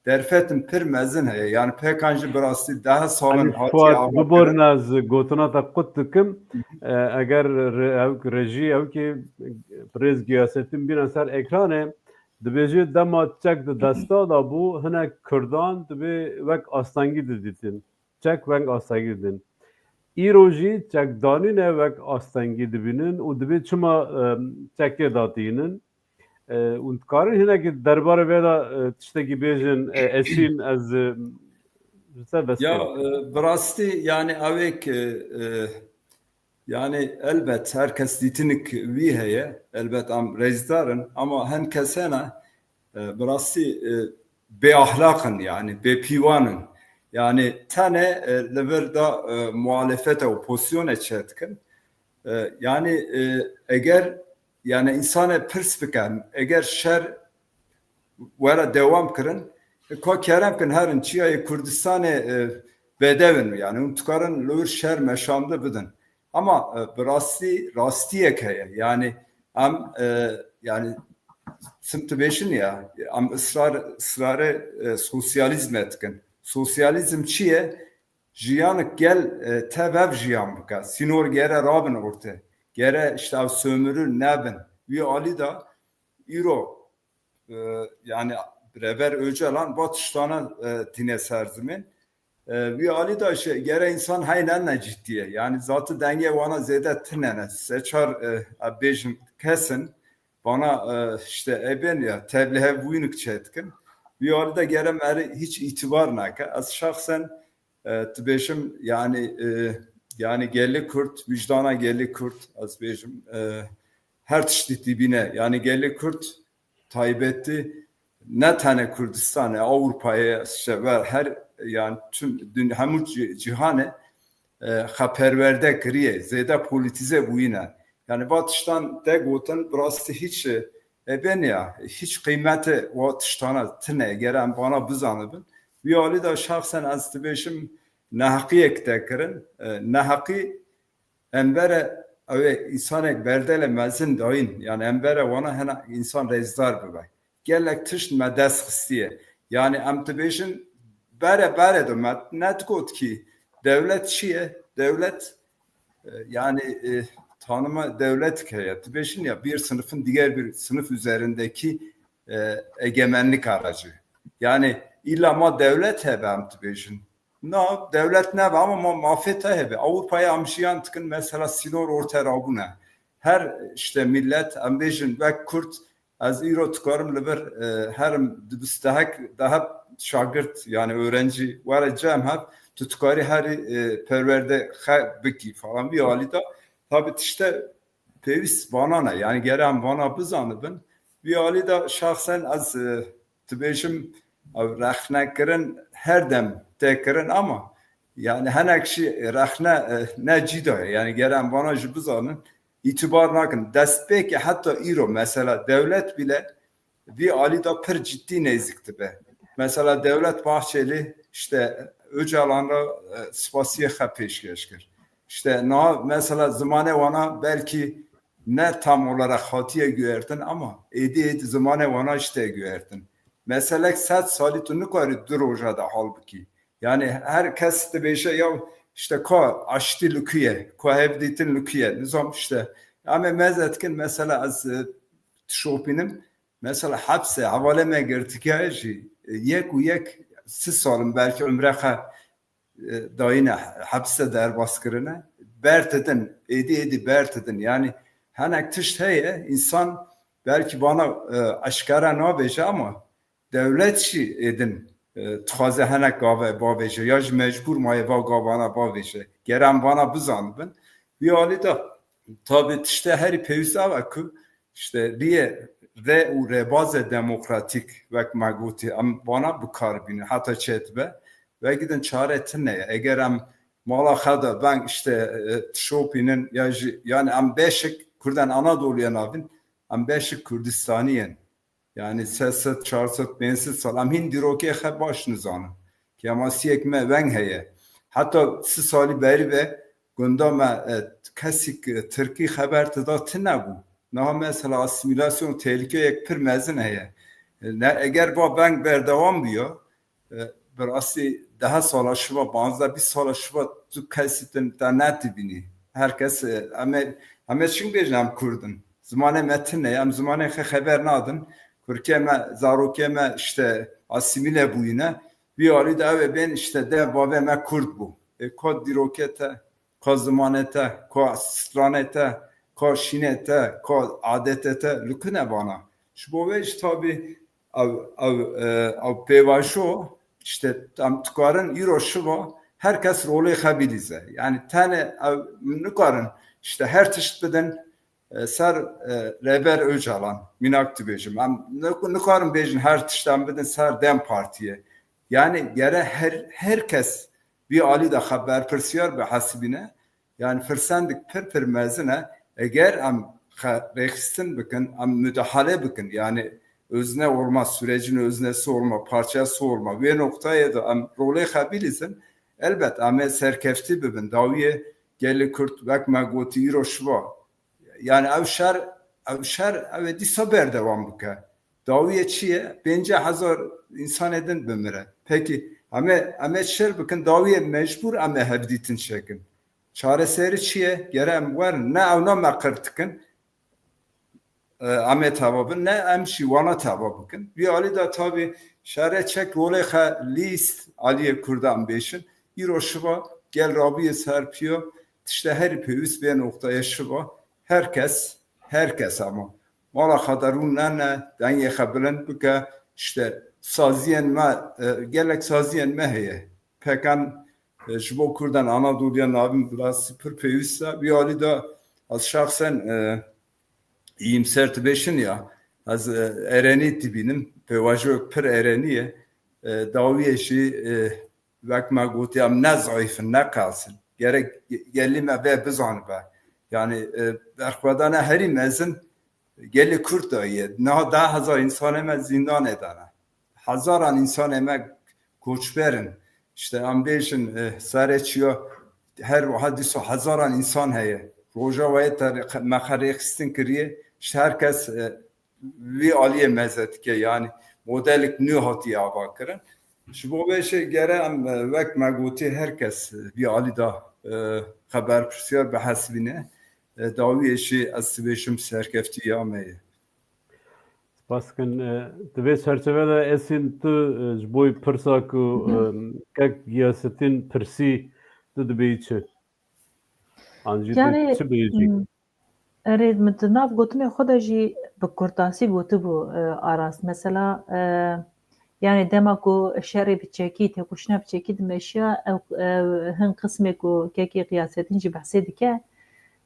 derfetin pir mezin heye. Yani pekan jî bi rastî daha salin Elî hatiye Fuat, biborne, ez gotina te qut dikim. E, eger re-, ew rejî, ew ki birêz Giyasettin bîne ser ekranê, dibêje dema çek di desta de bû, hinek Kurdan dibê wek astengî didîtin. Çek weng astengî didin. Îro jî çekdanîne wek astengî dibînin û dibê çima, e, çekê datînin. E, hûn dikarin hinekî derbarê vê de, e, tiştekî bêjin, e, Esîn, ez, e, ji te Ya, beskevim. E, bi rastî, yani, ew ê ki, e, yani, elbet, her kes dîtinik wî heye, elbet, em rêzdar in, ama hin kes hene, e, bi rastî, e, bêaxlaq in, yani, bêpîvan in. Yani, tenê, e, li vir de, e, muhalefete, opozisyonê çêdikin. E, yani, e, eger, yani, însanê pirs bikin, eger şer were dewam kirin, e, ka kerem kin herin çiyayê Kurdistanê, e, bedew in, yani, hûn dikarin li wir şer meşande bidin. Ama, e, bi rastî, rastiyek heye. Yani, em, e, yani, tim dibêjin ya, em israr, israrê, e, sosyalîzme dikin. Sosyalîzm çi ye? Jiyanik gel, e, tev hev jiyan bike. Sînor gere rabin orte. Gere işte ev sömürü nebin. Wî alî de îro, e, yani Rêber Ocalan va tiştana, e, tîne ser zimên. E, wî alî de şey, gere însan heyne ne ciddiye. Yani zatî dengê wana zêde tine ne. Se çar, e, e, bêjin kesin. Bana, e, işte, e, bên ya, tevlihev wînik çetkin. Wî alî de gere meri hiç itibar neke. Ez şahsen, e, dibêjim, yani, e, yani gelê Kurd, wijdana gelê Kurd, ez bêjim, e, her tiştî dibîne. Yani gelê Kurd taybetî ne tene Kurdistanê, Ewropayê, işte, ve her, yani tüm dün-, hemû cî-, cîhanê, e, xwe perwerde kiriye, zêde polîtîze bûyîne. Yani va tiştan te gotin, bi rastî hiç, e, e, bên ya, hiç qîmetê wa tiştana tine, gere em vana bizanibin. Wî alî de şahsen ez dibêjim, neheqiyek te kirin, e, neheqî em bere, ew ê însanek berdele mezin dayîn, yani em bere wana hena însan rêzdar bibe. Gelek tişt me dest xistiye. Yani em dibêjin bere bere de me ne digot ki dewlet çi ye? Dewlet, e, yani, e, tanıma devlet heye. Dibêjin ya bir sınıfın diğer bir sınıf üzerindeki, e, egemenlik aracı. Yani illa ma dewlet hebe em dibêjin. Na, dewlet nebe ama ma mafê te hebe. Ewropayê em jiyan dikin, mesela sînor orte rabûne. Her işte millet, em bêjin wek Kurd, ez îro dikarim li vir, e, herim dibistehek daha şagirt, yani öğrenci were cem hev, tu dikarî herî, e, perwerde xe bikî falan. Wî alî de tabi tişte pêwîst vana ne. Yani gere em vana bizanibin. Wî alî de şahsen ez, e, dibêjim, ev rexnekirin her dem tê kirin ama yani henek jî rexne, e, ne cîda ye. Yani gere em vana jî bizanin, îtibar nakin. Destpêkê heta îro mesela dewlet bile vî alî de pir cidî nêzik dibe. Mesela Devlet Bahçeli işte Öcalan re, e, spasiyê xwe pêşkêş kir. İşte niha mesela zimanê wana belkî ne tam olarak hatiye guhertin ama êdî êdî zimanê wana işte guhertin. Meselek sed salî tu nikarî du roja de hal bikî. Yani her kes dibêje ya işte ka aştî li ku ye, ka hevdîtin li ku ye. Nizam işte. Em ê meze dikin mesela ez, e, dişopînim. Mesela hepse, hevalê me girtikiyaye jî, e, yek û yek sî salin belkî umre xwe, e, dayine, hepse derbas kirine. Bertidin, êdî êdî bertidin. Yani henek tişt heye, însan belkî vana, e, eşkere nabêje ama dewlet jî êdin, e, dixwaze henek gave bavêje ya jî mecbûr maye va gavana bavêje. Gere em vana bizanibin. Wî alî de tabi tiştê herî pêwîst ev e ku işte riyê rê û rêbazê demokratîk wek me gotî em vana bi kar bînin heta çêdibe. Vegidin çare tune ye. Eger em mala xwe de beng işte, e, dişopînin ya jî yani em beşik Kurdan Anadolu'ya navin, em beşik Kurdistanî yin. Yani sê sed, çar sed, pênc sed sal. Em hîn dîrokê xwe baş nizanin. Kemasiyek me weng heye. Heta sî salî berî ve gunda me, e, kesî Tirkî xeber tida tine bû. Niha mesela asîmîlasyon tehlîkeyek pir mezin heye. Ne, eger va veng berdewam biya, e, bi rastî deha sala şiva, panzdeh bîst sala şiva tu kesî te nedibînî. Her kes, e, em ê, em ê çing bêjin em Kurd in. Zimanê me tune ye, em zimanê xwe xeber nadin. Kurkê me, zarokê me işte asîmîle bûyîne. Vî alî de ew ê bên işte de bavê me Kurd bû. E, ka dîrokê te, ka zimanê te, ka stranê te, ka şînê te, ka adetê te, li ku ne vana? Ji bo vê jî tabî ew, ew, e, ew pêvajo, işte em dikarin îro şiva her kes rolê xwe bilîze. Yani tenê ew nikarin işte her tişt bidin, e, ser, e, Rêber Ocalan, mînak dibêjim. Em nik-, nikarin bêjin her tişt em bidin ser DEM Partiyê. Yani gere her, her kes vî alî de xwe berpirsiyar bihesibîne. Yani firsendik pir pir mezin e. Eger em xwe rêxistin bikin, em müdahale bikin, yani özne olma, sürecin öznesi olma, parçası olma, vê noktayê de em rolê xwe bilîzin, elbet em ê serkeftî bibin. Dawiyê gelê Kurd wek me gotî îro şiva. Yani ev şer, ev şer, ew ê dîsa berdewam bike. Dawiyê çi ye? Pêncî hezar însanê din bimire. Pekî, em ê, em ê şer bikin, dawiyê mecbûr em ê hevdîtin çekin. Çareserî çi ye? Gere em werin, ne ewna me qir dikin, e, em ê teva bin, ne em jî wana teva bikin. Vî alî de tabî şerê çek rolê xwe lîst aliyê Kurdan bêşin. Îro şiva gel rabûyê ser piyo, tişte herî pêwîst vê noktayê şiva her kes, her kes ama mala xwe de rûnene, dengê xwe bilind bike, işte saziyên me, e, gelek saziyên me heye. Pekan, e, ji bo Kurdan Anadoliya Navîn bi rastî pir pêwîst e. Vî alî de ez şexsen, e, iyimser dibêjin ya. Ez, e, erenî dibînim. Pêvajoyek pir erenî ye. E, dawiyê jî, e, wek me gotiye, em ne zayîf in, ne qels in. Gerek ge-, gelî me vê bizanibe. Yani, e, berxwedana herî mezin gelê Kurd de ye. Niha deh hezar însanê me zîndanê de ne. Hezaran însanê me koçber in. İşte em bêjin, e, serê çiya her wiha dîsa hezaran însan heye. Rojavayê te me xwe rêxistin kiriye. İşte her kes, e, vî aliyê meze dike. Yani modelek nû hatiye ava kirin. Ji bo vê jî gere em, e, wek me gotî her kes, e, vî alî de, e, xwe berpirsiyar bihesibîne. E, dawiyê jî ez dibêjim serkeftiya me ye. Spas dikin. E, di vê çerçeve de Esîn tu, e, ji bo pirsa ku, e, kek Giyasetîn pirsî, tu dibêyî çi? An jî tu Yani, çi bêjî? Hmm, erê, min di nav gotinê xwe de jî bi kurtasî gotibû, e, Aras. Mesela, e, yani dema ku şerê bi çekî, têkoşîna bi çekî dimeşiya, ew, e, hin qismê ku kekê Giyasetîn jî behsê dike,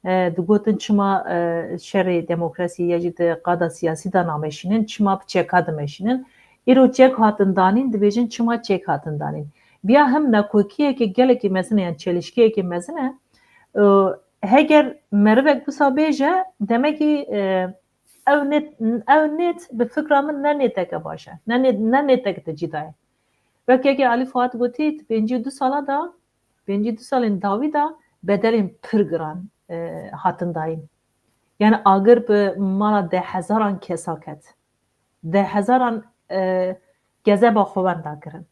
e, digotin çima, e, şerê demokrasî ya jî di qada siyasî de nameşînin, çima bi çeka dimeşînin. Îro çek hatin danîn, dibêjin çima çek hatin danîn. Viya him nakokiyekê gelekî mezin e, yan çelişkiyekê mezin e. E, heger merivek wisa bêje, demekî, e, ew nêt, ew nêt bi fikra min ne nêteke baş e. Ne nêt, ne nêtek di cî de ye. Wek yekê Alî Fuat gotî, di pêncî û du sala de, pêncî û du salên dawî de bedelên pir giran, e, hatin dayîn. Yani agir bi mala deh hezaran kesa ket. Deh hezaran, e, gezeba xwe wenda kirin.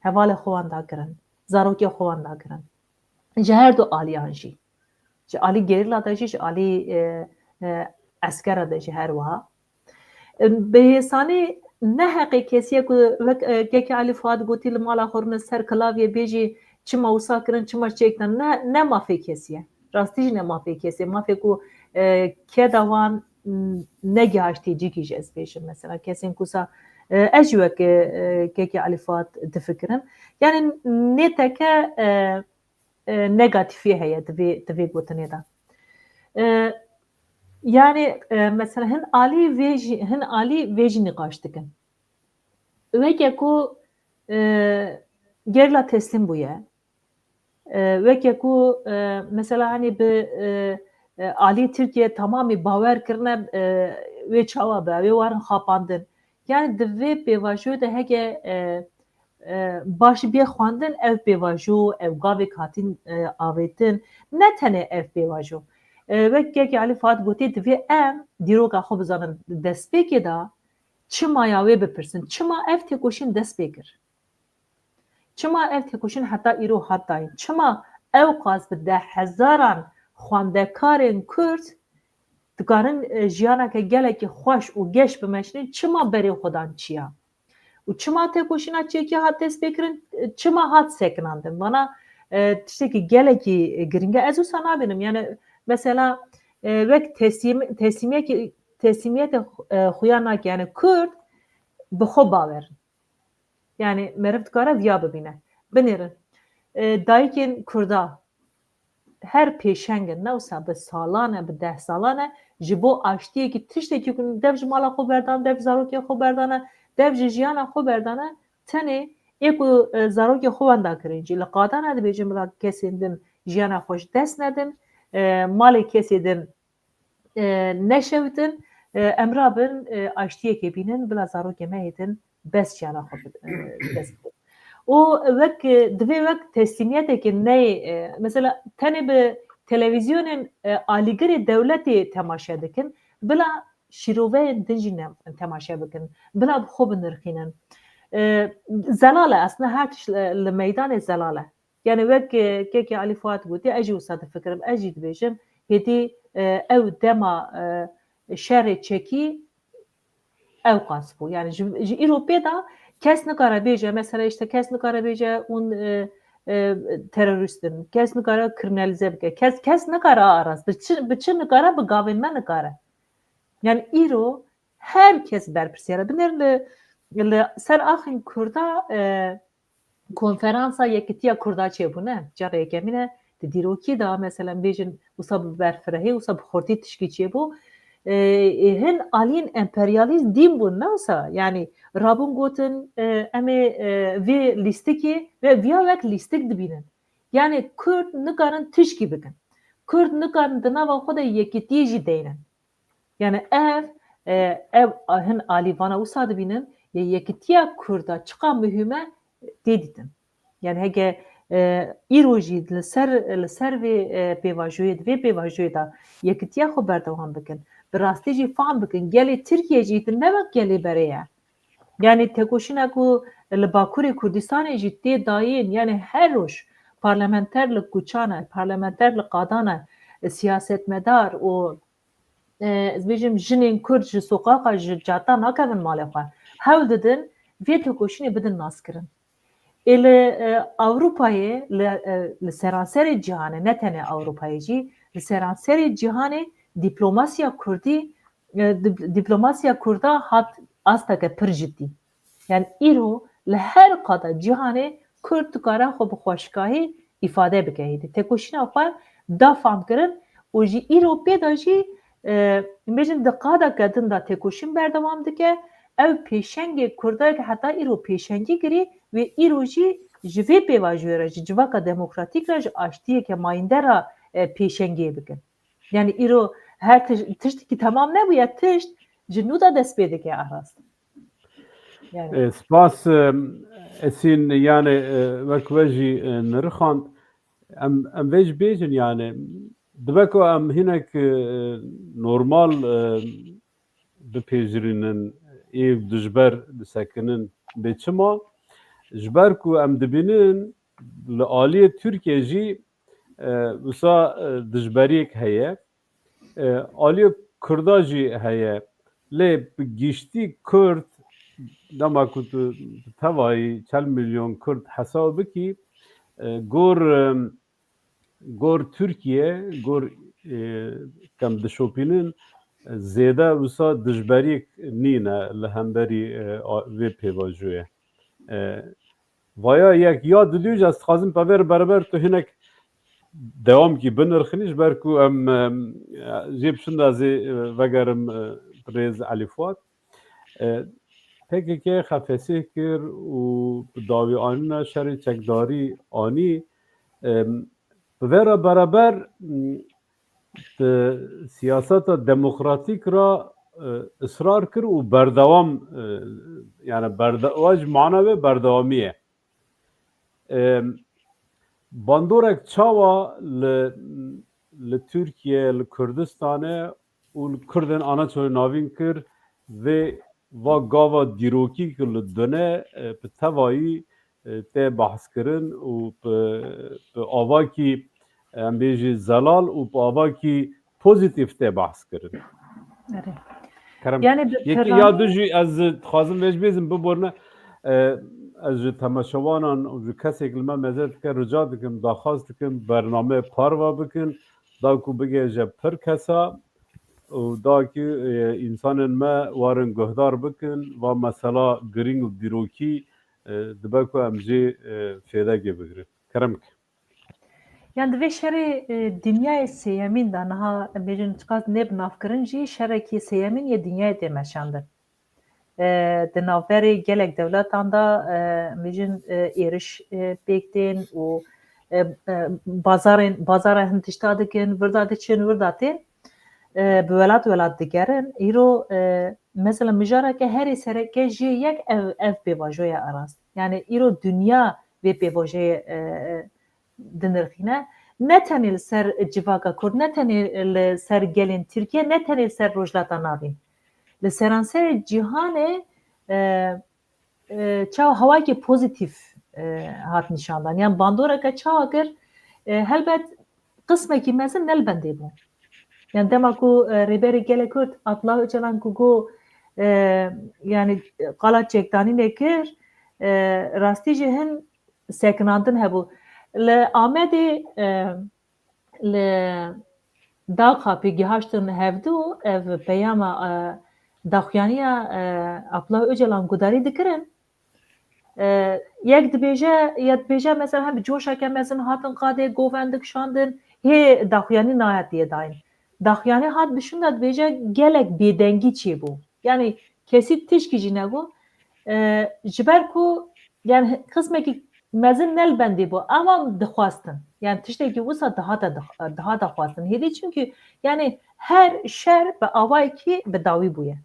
Hevalê xwe wenda kirin. Zarokê xwe wenda kirin. Ji her du aliyan jî. Ji alî gerîla de jî, ji alî, e, e, eskera de jî her wiha. Bi hêsanî ne heqê kesî ye ku wek, e, kekê Alî Fuat gotî, li mala xwe rûne ser kilavyê bêjî çima wisa kirin, çima çêk dan. Ne, ne mafê kesî ye. Rastî jî ne mafê kesî ye. Mafê ku, e, keda wan, m, negihaştî cîkî jî ez bêjim mesela. Kesên ku sa, e, ez jî wek, e, kekê Alî Fuat difikirim. Yani nêteke, e, e, negatîfî heye di vê, di vê gotinê de. E, yani, e, mesela hin alî vê jî, hin alî vê jî nîqaş dikin. Weke ku, e, gerîla teslîm bûye. E, weke ku, e, mesela, hani bi, e, e, alî Tirkiye tamamî bawer kirine, e, wê çawa be, wê warin xapandin. Yani di vê pêvajoyê de heke, e, e, baş bê xwendin, ev pêvajo, ev gavek hatin, e, avêtin, ne tenê ev pêvajo. E, wek kekê Elî Fuat gotê, divê em dîroka xwe bizanin. Destpêkê de çima ya wê bipirsin? Çima ev têkoşîn dest pê kir? Çima ev têkoşîn heta îro hat dayîn? Çima ewqas bi deh hezaran xwendekarên Kurd dikarin, e, jiyaneke gelekî xweş û geş bimeşînin? Çima berê xwe dan çiya? Û çima têkoşîna çekî hat destpêkirin? Çima hat sekinandin? Vana, e, tiştekî gelekî giring e. Ez wisa nabînim. Yani, mesela, e, wek teslîm-, teslîmiyekî-, teslîmiyetê, e, xuya nake. Yani, Kurd bi xwe bawer in. Yani, meriv dikare viya bibîne. Binêrin. E, dayikên Kurda her pêşeng in, ne wisa bi salan e, bi deh salan e, ji bo aştiyekî tiştekî ku dev ji mala xwe berdane, dev ji zarokê xwe berdane, dev ji jiyana xwe berdane, tenê ê ku, e, zarokê xwe wenda kirin jî. Li qadan e dibêjin bila kesên din jiyana xwe ji dest nedin, e, malê kesê din, e, neşewitin, e, em rabin, e, aştiyekê bînin, bila zarokê me hêtin bes jiyana xwe bi-, e, dest bidin. Û wek, e, divê wek teslîmiyetekê neyê, e, mesela tenê bi televîzyonên, e, alîgirê dewletê temaşe dikin, bila şîroveyên din jî ne-, temaşe bikin, bila bi xwe binirxînin. E, zelal e, aslında her tişt li, li meydanê zelal e. Yani wek, e, kekê Elî Fuat gotî, ez jî wisa difikirim, ez jî dibêjim, hêdî, e, ew dema, e, şerê çekî ewqas bû. Yani ji, ji îro pê de kes nikare bêje, mesela işte kes nikare bêje hûn, e, e, terorîst in, kes nikare kriminalîze bike, kes, kes nikare arast, bi çi, bi çi nikare, bi gavên me nikare. Yani îro her kes berpirsiyar e. Binêr li, li ser axên Kurda, e, konferansa Yekitiya Kurda çêbû, ne? Cara yekemîn e, di dîrokî de, mesela, em bêjin, wisa bi berfirehî, wisa bi xurtî tişkî çêbû. E, e, hin aliyên emperyalîst dîn bûn, ne wisa? Yani, rabûn gotin, e, em ê, e, vê lîstikê ve viya wek lîstik dibînin. Yani, Kurd nikarin tişkî bikin. Kurd nikarin di nava xwe de yekitiyê jî deynin. Yani ev, e, ev hin alî vana wisa dibînin, yê yekitiya Kurda çiqa muhîm e, tê dîtin. Yani heke, e, îro jî li ser, li ser vê, e, pêvajoyê, di vê pêvajoyê de yekitiya xwe berdewam bikin, bi rastî jî fam bikin, gelê Tirkiye jî di ne wek gelê berê ye. Yani têkoşîna ku li Bakurê Kurdistanê jî tê dayîn, yani her roj parlamenter li kuçan e, parlamenter li qadan e, siyasetmedar û, e, ez bêjim, jinên Kurd ji soqaqa, ji cata nakevin malê xwe. Hewl didin vê têkoşînê bidin naskirin. Ê li, e, Ewropayê, li, e, li seranserê cîhanê, ne tenê Ewropayê jî, li seranserê cîhanê dîplomasiya Kurdî, e, dîp-, dîplomasiya Kurda hat asteke pir cidî. Yani îro li her qada cîhanê Kurd dikare xwe bi xweşikahî îfade bike hêdî. Têkoşîna xwe da famkirin û ji îro pê de jî, e, em bêjin di qadeke din de têkoşîn berdewam dike. Ew pêşengê Kurda ye ke heta îro pêşengî kirî, wê îro jî ji vê pêvajoyê re, ji civaka demokratîk re, ji aştiyeke mayînde re, e, pêşengiyê bikin. Yani îro her tiş-, tiştekî temam nebûye, tişt ji nû de dest pê dike arast. Yani. E, spas, e, Esîn, yani, e, wek we jî, e, nirixand. Em, em vê jî bêjin, yani, dibe ku em hinek, e, normal, e, bipêjirînin, ê dijber bisekinin. Bê çima? Ji ber ku em dibînin li aliyê Tirkiye jî, e, wisa, e, dijberiyek heye. E, aliyê Kurda jî heye. Lê bi giştî Kurd, dema ku tu tevayî çel milyon Kurd hesab bikî, e, gor, e, gor Tirkiye, gor, e, kem dişopînin, e, zêde wisa dijberiyek nîne li hemberî, e, a-, vê pêvajoyê. E, vaya yek ya didû jî ez dixwazim pevêr bereber tu hinek dewamkî binirxinî, ji ber ku em, em, jê biçin de ez ê, e, vegerim, e, rêz Elî Fuat. E, P K K xwe fesih kir û bi dawî anîna şerê çekdarî anî. E, bi vê re bereber, m, di siyaseta demokratîk re, e, israr kir û berdewam, e, yani berde-, wa ji mana wê berdewamî ye. e, bandorek çawa li, li Tirkiye, li Kurdistanê û li Kurdên Anaçoyê Navîn kir, vê va gava dîrokî ku li dune, e, bi tevayî, e, tê behskirin û bi, bi avakî, em bêjî zelal û bi avakî pozîtîf tê behskirin. Erê. Kerem. Yani bi Yekî pêran- ya du jî ez dixwazim vê ji bêzim biborne, e, ez ji temaşewanan û ji kesek li me meze dike rica dikim, daxwaz dikim, bername parva bikin, da ku bigihêje pir kesa û da ku, e, însanên me warin guhdar bikin, va mesela girîng û dîrokî, e, dibe ku em jê, e, fêdekê bigirin. Kerem ke. Yani di vê şerê, e, dinyayê sêyemîn de niha em bêjin çiqas nêb navkirin jî şerekî sêyemîn yê dinyayê tê meşandin. E, di navberê gelek dewletan de, e, em bêjin, e, êriş, e, pêk tên û, e, e, bazarên, bazara hin tişta dikin, vir de diçin, vir de tên, e, bi welat welat digerin. Îro, e, mesela mijareke herî sereke jê yek ev, ev pêvajoya erast. Yani îro dinya vê pêvajoyê, e, e, dinirxîne. Ne tenê li ser civaka Kurd, ne tenê li ser gelên Tirkiye, ne tenê li ser Rojhilata Navîn. Li seranserê cîhanê, e, e, çawa hewayekî pozîtîf, e, hat nîşandan. Yan bandoreke çawa kir, e, helbet qismekî mezin ne li bendê bû. Yan dema ku, e, Rêberê Gelê Kurd Abdullah Ocalan ku got, e, yani qala çekdanînê kir, e, rastî jî hin sekinandin hebû. Li Amedê, e, li Daxapî gihaştin hevdu ev peyama, e, daxuyaniya, e, Abdullah Ocalan gudarî dikirin. E, yek dibêje, ya dibêje mesela hem bi coşeke mezin hatin qadê govend dikişandin, hê daxuyanî nayet yê dayîn. Daxuyanî hat bişûnda dibêje gelek bêdengî çêbû. Yani kesî tişkî jî negot. E, ji ber ku yani qismekî mezin ne li bendê bû, ama dixwastin. Yani tiştekî wisa dihate dix-, dihate xwastin. Hêdî çünkü yani her şer bi awayekî bi dawî bûye.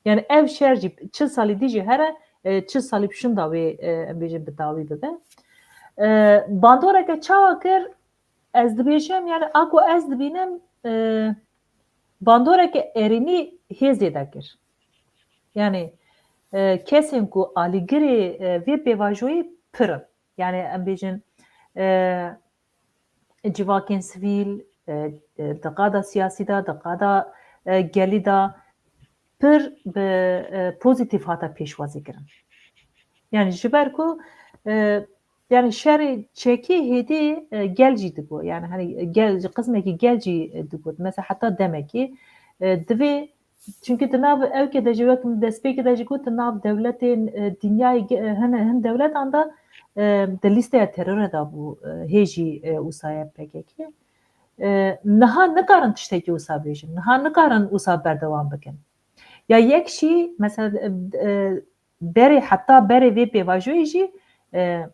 Yani ev şer jî çil salî dî jî here, e, çil salî şûnda wê, e, em bêjin bi dawî bibe. E, bandoreke çawa kir, ez dibêjim, yani a ku ez dibînim, e, bandoreke erênî hê zêde kir. Yani, e, kesên ku alîgirê, e, vê pêvajoyê pir in. Yani em bêjin, e, civakên sivîl, e, e, di qada siyasî de, di qada, e, gelî de pir bi, e, pozîtîf hate pêşwazî kirin. Yani ji ber ku, e, yani şerê çekî hêdî, e, gel jî digot. Yani hani gel, qismekî gel jî, e, digot. Mesela heta demekî, e, divê, çünkü di nav ewkê de jî wek min destpêkê de jî got, di nav dewletên, e, dinyayê ge-, e, hin, hin dewletan de, e, di lîsteya terorê de bû, e, hê jî, e, wisa ye P K K. E, niha nikarin tiştekî wisa bêjin. Niha nikarin wisa berdewam bikin. Ya yek jî, mesela, e, e, berê, heta berê vê pêvajoyê jî, e,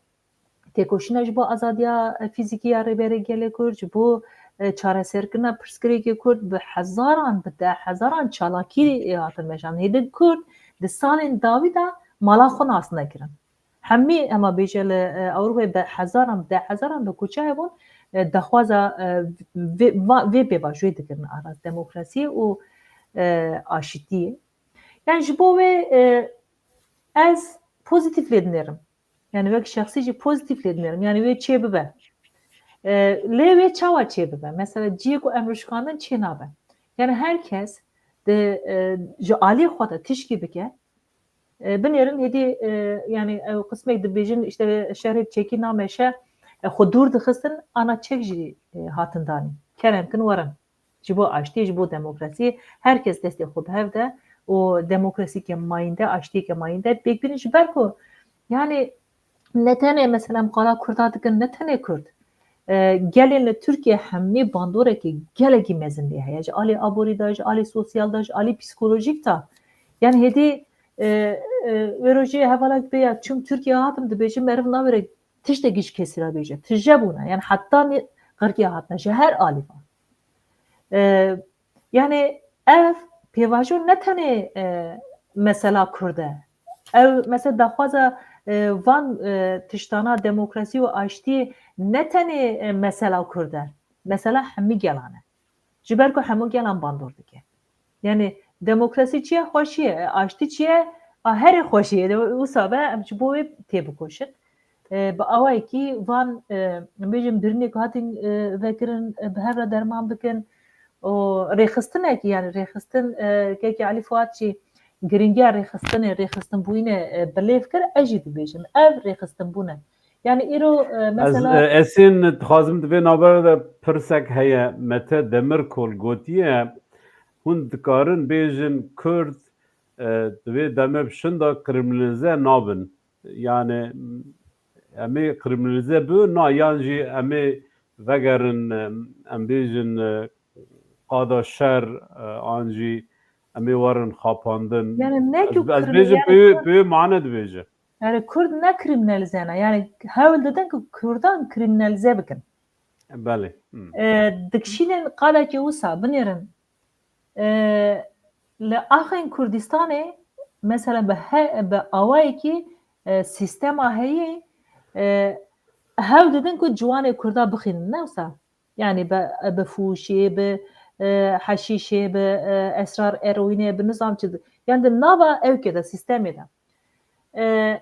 têkoşîna ji bo azadiya fîzîkî ya Rêberê Gelê Kurd, ji bo, e, çareserkirina pirsgirêkê Kurd bi hezaran, bi deh hezaran çalakî, e, hatin meşandin. Hêdî Kurd di salên dawî de mala xwe nas nekirin. Hemî hema bêje li, e, Ewropayê bi hezaran, bi deh hezaran bi koçayê bûn, e, daxwaza, e, vê, va-, vê pêvajoyê dikirin arast demokrasiyê û, e, aşitiyê. Yani ji bo wê, e, ez pozîtîf lê dinêrim. Yani wek şexsî jî pozîtîf lê dinêrim. Yani wê çê bibe. E, lê wê çawa çê bibe? Mesela cihê ku em rûşkandin çê nabe. Yani her kes di, e, ji aliyê xwe de tişkî bike, e, binêrin hêdî, e, yani ew qismek dibêjin işte şerê çekî nameşe, e, xwe dûr dixistin, ana çek jî, e, hatin danî. Kerem kin werin. Ji bo aştiyê, ji bo demokrasiyê, her kes destê xwe bi hev de û demokrasiyeke mayînde, aştiyeke mayînde pêk bînin ji ber ku, yani, ne tenê mesela em qala Kurda dikin, ne tenê Kurd. E, gelên li Tirkiye hemî bandorekî gelekî mezin lê heye. Ji alî aborî de, ji alî sosyal de, ji alî psîkolojîk de. Yani hêdî, e, e, wê rojê hevalek bê ya çûm Tirkiye hatim dibêjim meriv navêre tiştekî ji kesî re bêje. Tije bûne. Yani heta nê qirkiya hatine ji her alî ve. E, yani ev pêvajo ne tenê, e, mesela Kurd e. Ev mesela daxwaza, E, van e, tiştana demokrasî û aştiyê ne tenê e, mesela Kurd e, mesela hemî gelan e. Ji ber ku hemû gelan bandor dike. Yani demokrasî çi ye? Xweşî ye. E, aştî çi ye? A, herê xweşî ye. Wisa be em ji bo wê têbikoşin. E, bi awayekî van, e, em bêjin birînê ku hatin e, vekirin, e, bi hev re derman bikin. Û rêxistinekî, yani rêxistin, e, kekî Elî Fuat jî giringiya rêxistinê, rêxistinbûyînê, e, bi lêv kir, ez jî dibêjim, ev rêxistinbûn e. Yani îro, e, Ez, mesela e, Esên, dixwazim di vê navbera de pirsek heye. Mete Demirkol gotiye, hûn dikarin bêjin Kurd, e, di vê demê bi şinda kriminalize nabin. Yani em ê kriminalize bibin, na yan jî em ê vegerin, e, em bêjin, e, qada şer, e, an jî em ê werin xapandin. Yani ne Ez, ku ez bêjim kriminal pê wê, Kurd pê wê mane dibêje. Yani Kurd ne kriminalize ne. Yani hewl didin ku Kurdan kriminalize bikin. Belê. Hmm. E, dikşînin qadekî wisa binêrin. E, li axên Kurdistanê mesela bi, he, bi awayekî e, sîstema heyî e, hewl didin ku ciwanê Kurda bixînin, ne wisa? Yani bi, bi fûşê, bi e, heşîşê, bi e, esrar eroînê, bi nizam çi, yani di nava ewkê de, sîstemê de. E,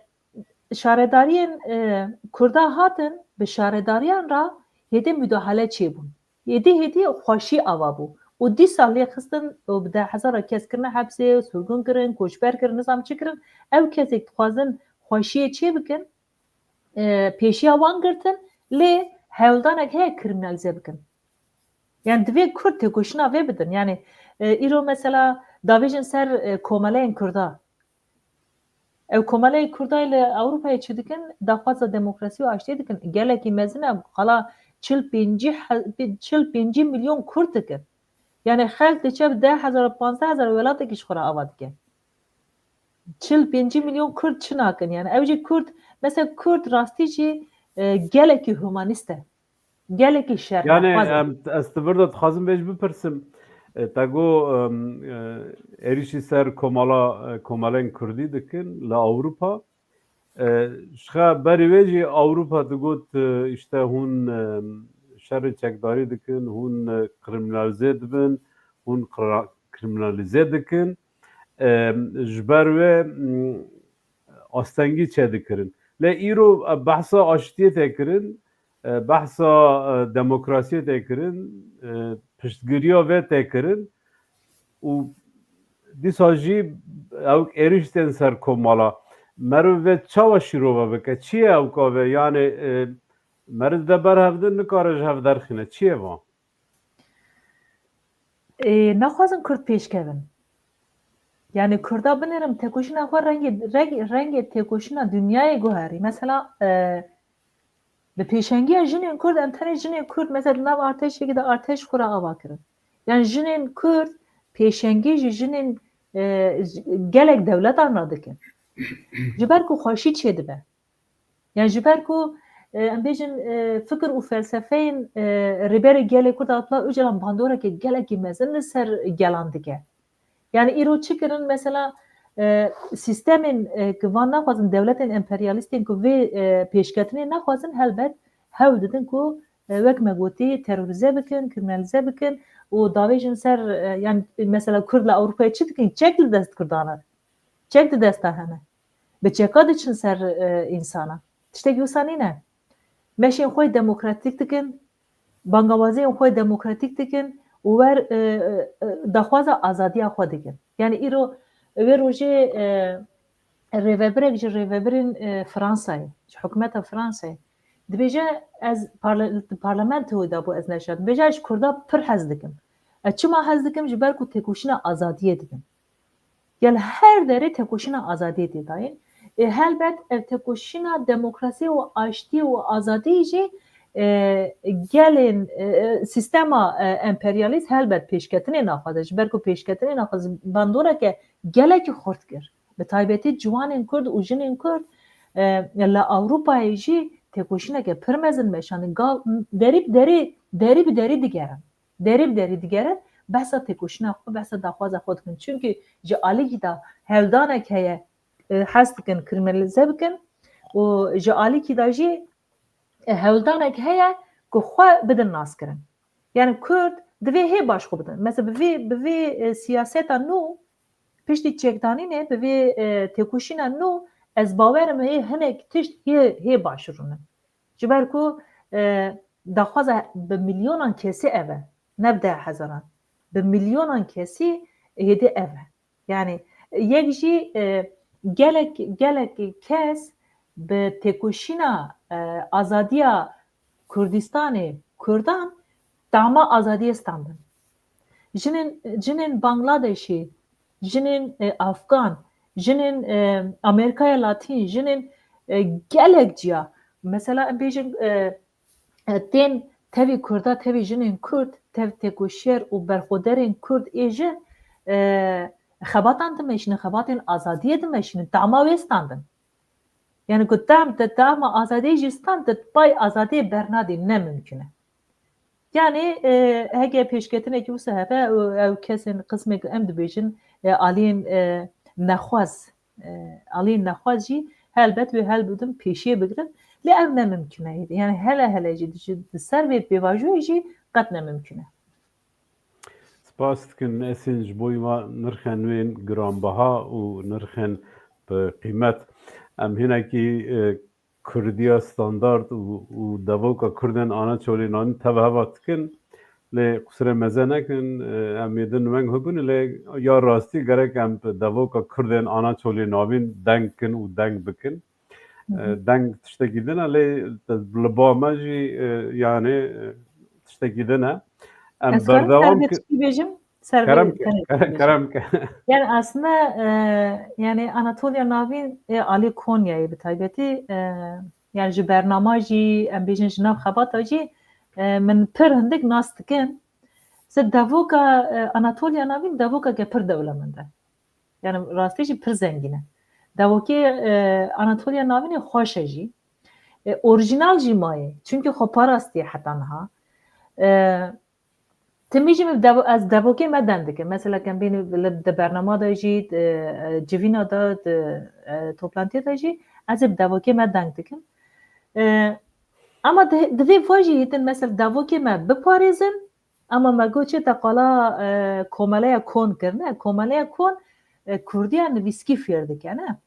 şaredariyên e, Kurda hatin, bi şaredariyan re hêdî müdahale çêbûn. Hêdî hêdî xweşî ava bû. Û dîsa lê xistin û bi deh hezara kes kirine hepsê, sirgûn kirin, koçber kirin, nizam çi kirin. Ew kesek dixwazin xweşiyê çê bikin, e, pêşiya wan girtin, lê hewldanek heye kriminalize bikin. Yani divê Kurd têkoşîna vê bidin. Yani e, îro mesela davêjin ser e, komeleyên Kurda. Ew komeleyê Kurda li Ewropayê çi dikin? Daxwaza demokrasî û aştiyê dikin. Gelekî mezin e, xala çil pêncî he-, çil pêncî milyon Kurd dikin. Yani xelk diçe bi deh hezar, panzdeh hezar welatekî ji xwe re ava dike. Çil pêncî milyon Kurd çi nakin? Yani ew jî Kurd, mesela Kurd rastî jî e, gelekî humanîst e. Gelekî şer Yani nexwaz e. em, ez ti vir de dixwazim vê jî bipirsim. E, te got, em, e, êrîşî ser komala, e, komalên Kurdî dikin li Ewropa. E, ji xe berî wê jî Ewropa digot, e, işte hûn, e, şerê çekdarî dikin, hûn, e, kriminalize dibin, hûn kra-, kriminalize dikin. E, ji ber wê, m, astengî çêdikirin. Lê îro, e, behsa aştiyê tê kirin, e, behsa, e, demokrasiyê tê kirin, e, piştgiriya vê tê kirin û dîsa jî ew êrîş tên ser komala. Meriv vê çawa şîrove bike? Çi ye ew ka vê? Yani, e, meriv de ber hev din nikare ji hev derxîne. Çi ye va? Ê, naxwazin Kurd pêşkevin. Yani Kurda binêrin, têkoşîna xwe rengê, reng-, rengê têkoşîna dinyayê guherî. Mesela, e, bi pêşengiya jinên Kurd, em tenê jinên Kurd, mesela di nav artêşekê de artêş xwe re ava kirin. Yani jinên Kurd pêşengî ji jinên, e, ji, gelek dewletan re dikin. Ji ber ku xweşî çêdibe. Yani ji ber ku, e, em bêjin, e, fikir û felsefeyên, e, Rêberê Gelê Kurd Abdullah Ocalan bandoreke gelekî mezin li ser gelan dike. Yani îro çi kirin? Mesela, e, sîstemên, e, ku van naxwazin, dewletên emperyalîstên ku vê, e, pêşketinê naxwazin, helbet hewl didin ku, e, wek me gotî, terorîze bikin, kriminalîze bikin û davêjin ser, e, yani mesela Kurd li Ewropayê çi dikin? Çek li dest Kurdan e. Çek di desta hene. Bi çeka diçin ser, e, însana. Tiştekî wisa nîne. Meşên xwe demokratîk dikin, bangawaziyên xwe demokratîk dikin û wer, e, e, e, daxwaza azadiya xwe dikin. Yani îro wê rojê, e, rêvebirek ji rêvebirên, e, Fransayê, ji hikûmeta Fransayê dibêje, ez parla-, parlamentoyê de bû, ez neşa. Dibêje, ez ji Kurda pir hez dikim. Ez çima hez dikim? Ji ber ku têkoşîna azadiyê dikim. Ya li her derê têkoşîna azadiyê tê dayîn. Ê, helbet ev têkoşîna demokrasiyê û aştiyê û azadiyê jî, e, gelên, e, e, sîstema, e, emperyalîst helbet pêşketinê naxwaze. Ji ber ku pêşketinê naxwaze, bandoreke gelekî xurt kir. Bi taybetî ciwanên Kurd û jinên Kurd, e, li Ewropayê jî têkoşîneke pir mezin meşandin. Gal, derî bi derî, derî bi derî digerin. Derî bi derî digerin, behsa têkoşîna xwe, behsa daxwaza xwe dikin. Çimkî ji alîkî de hevdanek heye, e, hez dikin kriminalîze bikin. û ji alîkî de jî, e, hewldanek heye ku xwe bidin naskirin. Yani Kurd divê hê baş xwe bidin. Mesela bi vê, bi vê, e, siyaseta nû, piştî çekdanînê, bi vê, e, têkoşîna nû, ez bawer im hê hinek tişt hê, hê baş rûnin. Ji ber ku, e, daxwaza bi milyonan kesî ev e, ne bi deh hezaran. Bi milyonan kesî hêdî ev e. Yani yek jî, e, gelek, gelek kes bi têkoşîna, e, azadiya Kurdistanê, Kurdan, tama azadiyê standin. Jinên, jinên Bangladeşî, jinên, e, Afgan, jinên, e, Amerîkaya Latîn, jinên, e, gelek ciya. Mesela em bêjin, e, e, tên tevî Kurda, tevî jinên Kurd, tev têkoşîyer û berxwederên Kurd ê jin, e, xebatan dimeşînin, xebatên azadiyê dimeşînin, tama wê standin. Yani ku tam te tama azadiyê jî stand, te pay azadiyê bernadî, ne mimkun e. Yani, e, heke pêşketinekî wisa hebe, ew, ew kesên qismê ku em dibêjin, e, aliyên, e, nexwaz, e, aliyên nexwaz jî helbet wê helbidin pêşiyê bigirin. Lê ev ne mimkun e. Yani hele hele jî di, di ser vê pêvajoyê jî qet ne mimkun e. Spas dikin Nesîn ji bo îma nirxên wên giranbiha û nirxên bi qîmet. Em hinekî, e, Kurdiya standard û, û devoka Kurdên Anaçolê Navîn tev heva dikin. Lê qusirê meze nekin, e, em ê din weng hibûn, lê ya rastî gerek em bi devoka Kurdên Anaçolê Navîn deng kin û deng bikin. Hı hı. E, deng tiştekî din e, lê li ba me jî, e, yani, e, tiştekî din e. Em Ez karim berdewam ser ki- tiştekî bêjim? Ser Kerem vê ke, tenê kerem, bêjim. Kerem ke. Yani aslında, e, yani Anatolia Navîn, e, alî Konyayê bi taybetî, e, yani ji bernama jî, em bêjin ji nav xebata jî, e, min pir hindik nas dikin. Se devoka, e, Anatolia Navîn devokeke pir dewlemend e. Yani rastî jî pir zengîn e. Devokê, e, Anatolia Navînê xweş e jî. E, orîjinal jî maye. Çimkî xwe parastiye heta niha. E, Timî jî min devo-, ez devokê me deng dikim. Mesela, kem bîn li, di bernama de jî, di, e, civîna de, di, e, toplantiya de jî, ez ê bi devokê me deng dikim. E, ama di, divê va jî hêtin, mesela, devokê me biparêzin, ama me got çi te qala, e, komeleya kon kirine. Komeleya kon, e, Kurdiya nivîskî fêr dike, ne?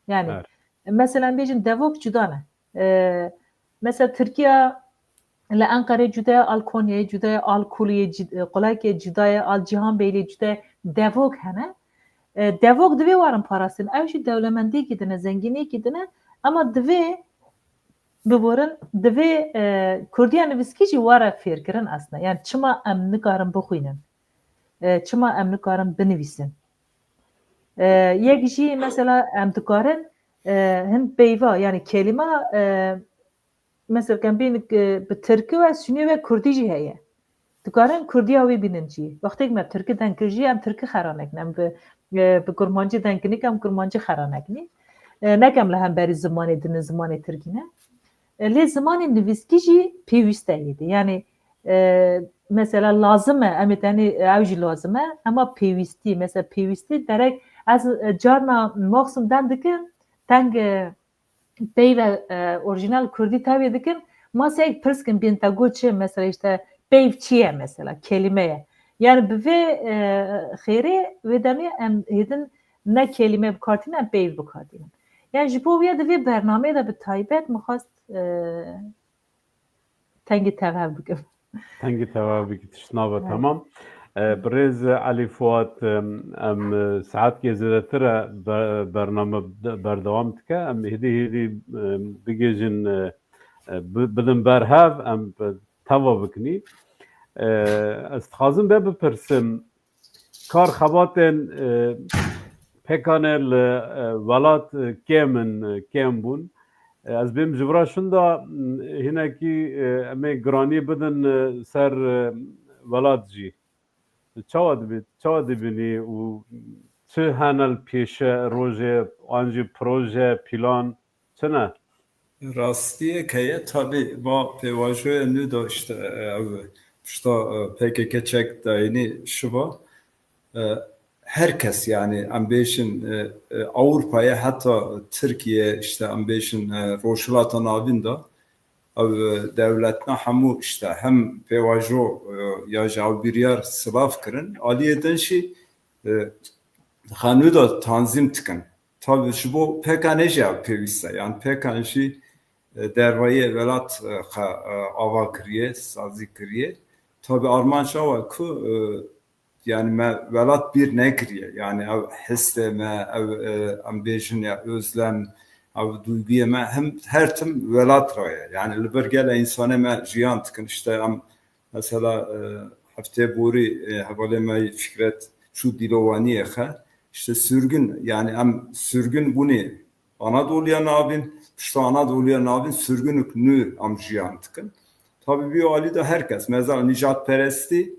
Yani, Evet. Mesela, em bêjin devok cuda ne. E, mesela, Tirkiya li Enqerê cuda ye, al Konyayê cuda ye, al Kuliyê cid-, e, Qulakê cuda ye, al Cîhanbeylê cuda ye. Devok hene. E, devok divê warin parastin. Ew jî dewlemendiyekî dine, zengîniyekî dine. Ama divê, biborin, divê, e, Kurdiya nivîskî jî were fêrkirin aslında. Yani, çima em nikarin bixwînin? E, çima em nikarin binivîsin? E, yek jî mesela em dikarin, e, hin peyva, yani kelîma, e, mesela kem bîn, e, bi tirkî ve sûnî ve kurdî jî heye. Dikarin kurdiya wî bînin jî. Wextêk me tirkî deng kir jî em tirkî xeranek ne. Em bi, e, bi kurmancî deng kinik em kurmancî xeranek nî. E, nekem li hemberî zimanê din, zimanê tirkî ne. E, lê zimanê nivîskî jî pêwîste yê de. Yani, e, mesela lazim e, em ê tenê ew jî lazim e, ema pêwîstî, mesela pêwîstî derek ez, e, carna maxsim den dikim, teng, e, peyve, e, orîjinal kurdî tevê dikim, maseyek pirs kim bîn te got çi, mesela işte peyv çi ye mesela, kelîme ye. Yani bi vê, e, xêrê wê demê em hêdin ne kelîme bi kar tînin, em peyv bi kar tînin. Yani ji bo wî ya di vê bernameyê de bi taybet min xwest, e, tengî tev hev bikim. Tengî tev hev bikî, tişt nabe, Evet. Temam. E, birêz Elî Fuat, em, em, e, saetkê zêdetir e, be-, bername de-, berdewam dike. Em hêdî hêdî, em, bigihîjin, e, e, bi-, bidin ber hev, em, e, teva bikinî. E, ez dixwazim be bipirsim, kar xebatên, e, pêkanê li, e, welat, e, kêm in, e, kêm bûn. E, ez bêm ji vira şinda, m, hinekî, e, em ê giranî bidin, e, ser, e, welat jî. Çawa dibî-, çawa dibînî û çi hene li pêşe rojê, an jî proje, plan? Çi ne? Rastiyek heye, tabî, va pêvajoya nû de işte, e, ew pişta, e, P K K çek dayînî şiva. E, her kes, yani em bêjin, e, e, Ewropayê, heta Tirkiye, işte em bêjin, e, Rojhilata Navîn de, ev, e, dewletna hemû işte hem pêvajo, e, ya ji ew biryar silav kirin, aliyê din jî, e, xanû de tanzîm dikin. Tabi ji bo P K K jî ev pêwîst e. Yani P K K jî, e, dervayê welat, e, xwe, e, ava kiriye, sazî kiriye. Tabi armanc awa ku, e, yani me welat bîr nekiriye. Yani ev histê me, ev, e, em bêjin ya özlem, ev duyguyê me hem her tim welat ra ye. Yani li vir gelek însanê me jiyan dikin. İşte em mesela, e, heftê borî, e, hevalê me Fikret çû dîlovaniyê xe. İşte sürgün, yani em sürgün bûnê Anadoluya Navîn, pişta Anadoluya Navîn sürgünik nû em jiyan dikin. Tabi vî alî de her kes, mesela nîjadperestî,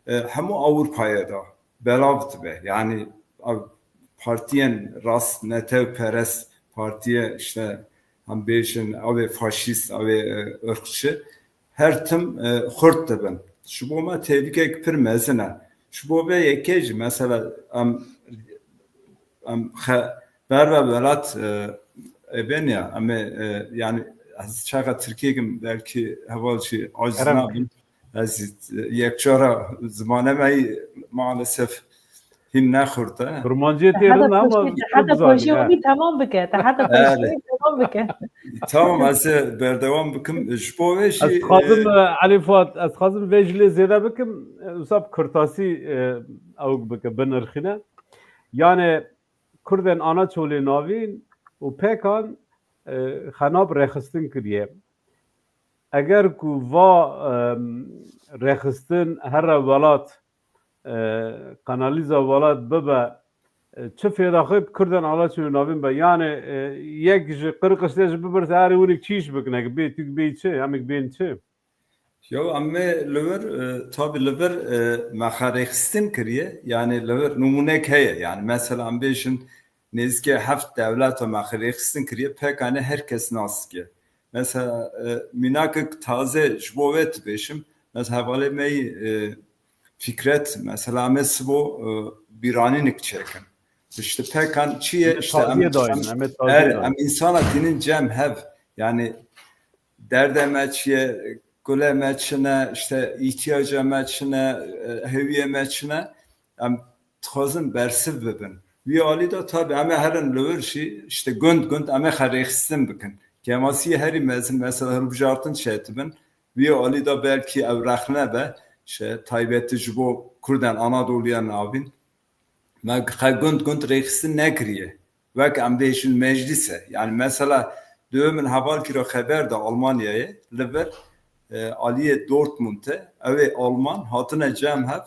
e, hemû Ewropayê de belav dibe. Yani ev partiyên rast netewperest, partiye işte em bêjin ew ê faşîst, ew ê, e, ırkçı, her tim, e, xurt dibin. Ji bo me têvikek pir mezin e. Ji bo vê yekê jî mesela em, em xe-, berve welat, e, ê bên ya, em ê, e, yani ez çaxa Tirkiyê kim belkî heval jî aciz Kerem. nabim. Ez, e, yekcara zimanê me yî maalesef hîn ne xurt e. Kurmanciyê tê Te heta rind e ama pêşî, te Kurd heta zanî, pêşî he. wî temam bike, te heta Erê. pêşî wî temam bike. Tamam, ez ê berdewam bikim. Ji bo vê jî, Ez dixwazim, e, e, Elî Fuat, ez dixwazim vê jî lê zêde bikim, e, wisa bi kurtasî, e, ewk bike, binirxîne. Yani Kurdên Anaçolê Navîn û P K K'an, e, xenab rêxistin kiriye. Eger ku va, e, rêxistin here welat, e, kanalîza welat bibe, e, çi fêda xwe bi Kurdên Anaçolê Navîn be? Yani, e, yek ji Qirqiştê jî bipirse, erê hûn ê çi iş bikin, eke bê, tu bê çi, em ê bên çi? Ya em ê li vir, e, tabi li vir, e, me xwe rêxistin kiriye. Yani li vir nimûnek heye. Yani mesela em bêjin nêzîkê heft dewleta me xwe rêxistin kiriye. P K K'anê her kes nas dike. Mesela, e, mînakek taze ji bo wê dibêjim. Mesela hevalê me yî, e, Fikret, mesela em ê sibo, e, bîranînik çêkin. İşte P K K çi ye? Em ê İşte em, taziyê dayîn, em, em ê taziyê er, dayîn. em însana tînin cem hev. Yani derdê me çi ye, gulê me çi ne, işte îhtiyacê me çi ne, e, hêviyê me çi ne, em dixwazin bersiv bibin. Wî alî de tabi em ê herin li wir jî, işte gund gund em ê xwe rêxistin bikin. Kemasiyê herî mezin mesela hilbijartin çêdibin. Wî alî de belkî ew rexne be, işte taybetî ji bo Kurdên Anadoliya Navîn. Me xwe gund gund rêxistin nekiriye. Wek em bêjin meclis e. Yani mesela duyê min hevalkî re xeber de Almanyayê li vir, e, aliyê Dortmund e. Ew ê Alman hatine cem hev,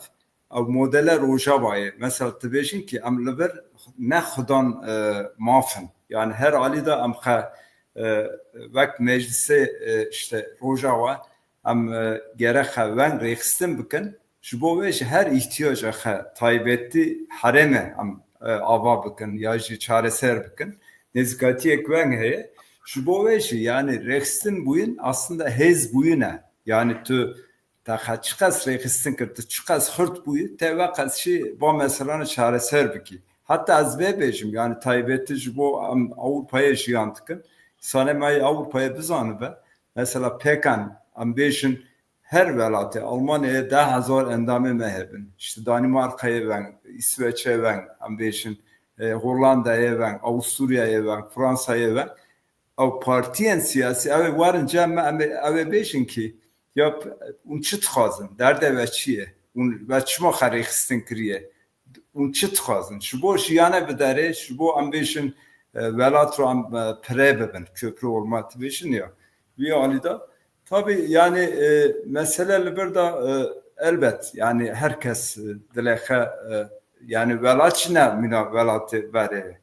ew modele Rojavayê. Mesela tu bêjin ki em li vir ne xudan, e, maf in. Yani her alî de em xwe, e, wek meclisê, e, işte Rojava em, e, gere xwe weng rêxistin bikin. Ji bo wê jî her îhtiyaca xwe taybetî herême em, e, ava bikin ya jî çareser bikin. Nêzîkatiyek weng heye. Ji bo wê jî yani rêxistin bûyin aslında hêz bûyin e. Yani tu te xwe çiqas rêxistin kir, tu çiqas xurt bûyî, te weqas jî ba meselana çareser bikî. Heta ez vê bêjim, yani taybetî ji bo em Ewropayê jiyan dikin. Îsanê me yê Ewropayê bizanibe. Mesela P K K'an, em bêjin her welatê, Almanyayê deh hezar endamê me hebin. İşte Danimarkayê weng, Îsveçê weng, em bêjin, e, Hollandayê weng, Avusturyayê weng, Fransayê weng. Ew partiyên siyasî, ew ê werin cem me, em ê, ew ê bêjin ki, ya p-, hûn çi dixwazin? Derdê we çi ye? Hûn we çima xwe rêxistin kiriye? Hûn çi dixwazin? Ji bo jiyane biderê, ji bo em bêjin, e, welat ro em, e, pire bibin, köprü olma dibêjin ya. Wî alî de. Tabi yani, e, mesele li vir de, e, elbet yani her kes, e, dilê xwe, e, yani welat çi ne mîna welatê berê.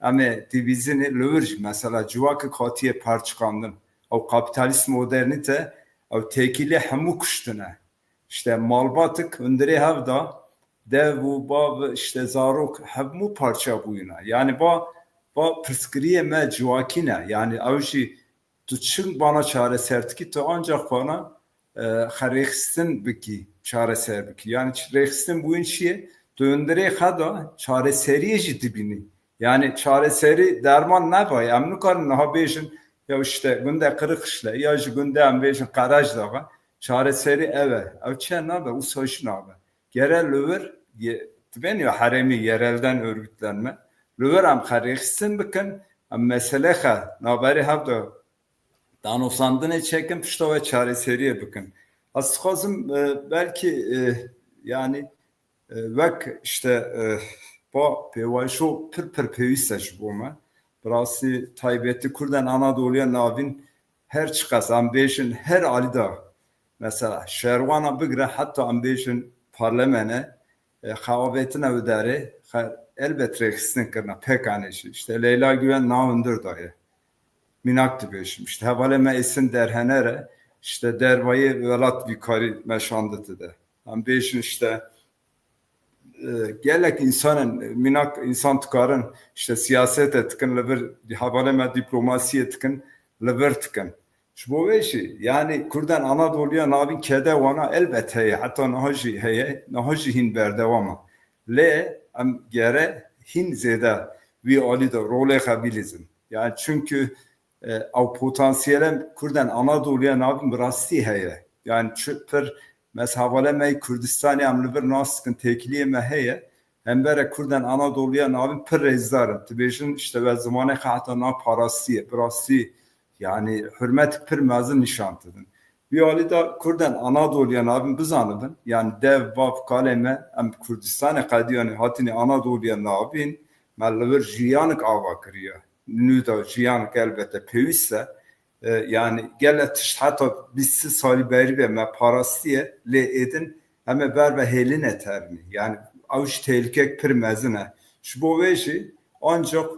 Em ê dibîzinê li wir jî mesela civakek hatiye parçikandin. Ew kapîtalîst modernîte, ew têkilî hemû kuştine. İşte malbatik hundirê hev da, dev û bav, işte zarok hemû parça bûyine. Yani ba, ba pirsgiriyê me civakî ne. Yani ew jî tu çi bana çareser dikî, tu ancak bana, e, xwe rêxistin bikî, çareser bikî. Yani çi-, rêxistin bûyîn çi ye? Tu hundirê xwe de çareseriyê jî dibînî. Yani çareserî derman nebe. Em nikarin niha bêjin ya işte gundê Qirixişle ya jî gundê em bêjin Qerejdax e. Çareserî ev e. Ev çi nabe? Wisa jî nabe. Gere li wir ye-, dibên ya herêmî yerelden örgütlenme. Li wir em xwe rêxistin bikin, em mesele xwe navberê hev de danûsandinê çekin, pişta wê çareseriyê bikin. Ez dixwazim, e, belkî, e, yani, e, wek işte, e, ba pêvajo pir pir pêwîst e ji bo me. Bi rastî taybetî Kurdan Anadoliya Navîn her çiqas em bêjin, her alî de, mesela şerwana bigire heta em bêjin parlamene, e, xwe avêtine wê derê, xwe elbet rêxistin kirine, pêkanê jî. İşte Leyla Güven na hundir daye. Mînak dibêjim. İşte hevalê me Êsin Derhener e, işte dervayê welat vî karî meşandite de. Em bêjin işte, e, gelek însan in, mînak însan dikarin, işte siyasete dikin, li vir hevalê me dîplomasiyê dikin, li vir dikin. Ji bo vê jî, yani Kurdan Anadoliya Navîn kede wana elbet heye, heta niha jî heye, niha jî hîn berdewam e. Lê em gere hîn zêde vî alî de rolê xwe bilîzin. Yani çünkü, e, ew potansiyele Kurdan Anadoliya Navîn bi rastî heye. Yani çi pir, mesela hevalê me yê Kurdistanê em li vir nas dikin, têkiliyê me heye. Hembere Kurdan Anadoliya Navîn pir rêzdar in. Dibêjin işte we zimanê xwe heta na parastiyê, bi rastî yani hurmetik pir mezin nîşan didin. Vî alî de Kurdan Anadoliya Navîn bizanibin, yani dev, bav, kalê me, em Kurdistanê qediyanê hatine Anadoliya Navîn, me li vir jiyanik ava kiriye. Nû de jiyanik elbette pêwîst e. E, yani gele tişt heta bîst salî berî ve me parastiye, lê êdin em ê ber ve hêline termî. Yani ew jî tehlikek pir mezin e. Ji bo vê jî ancak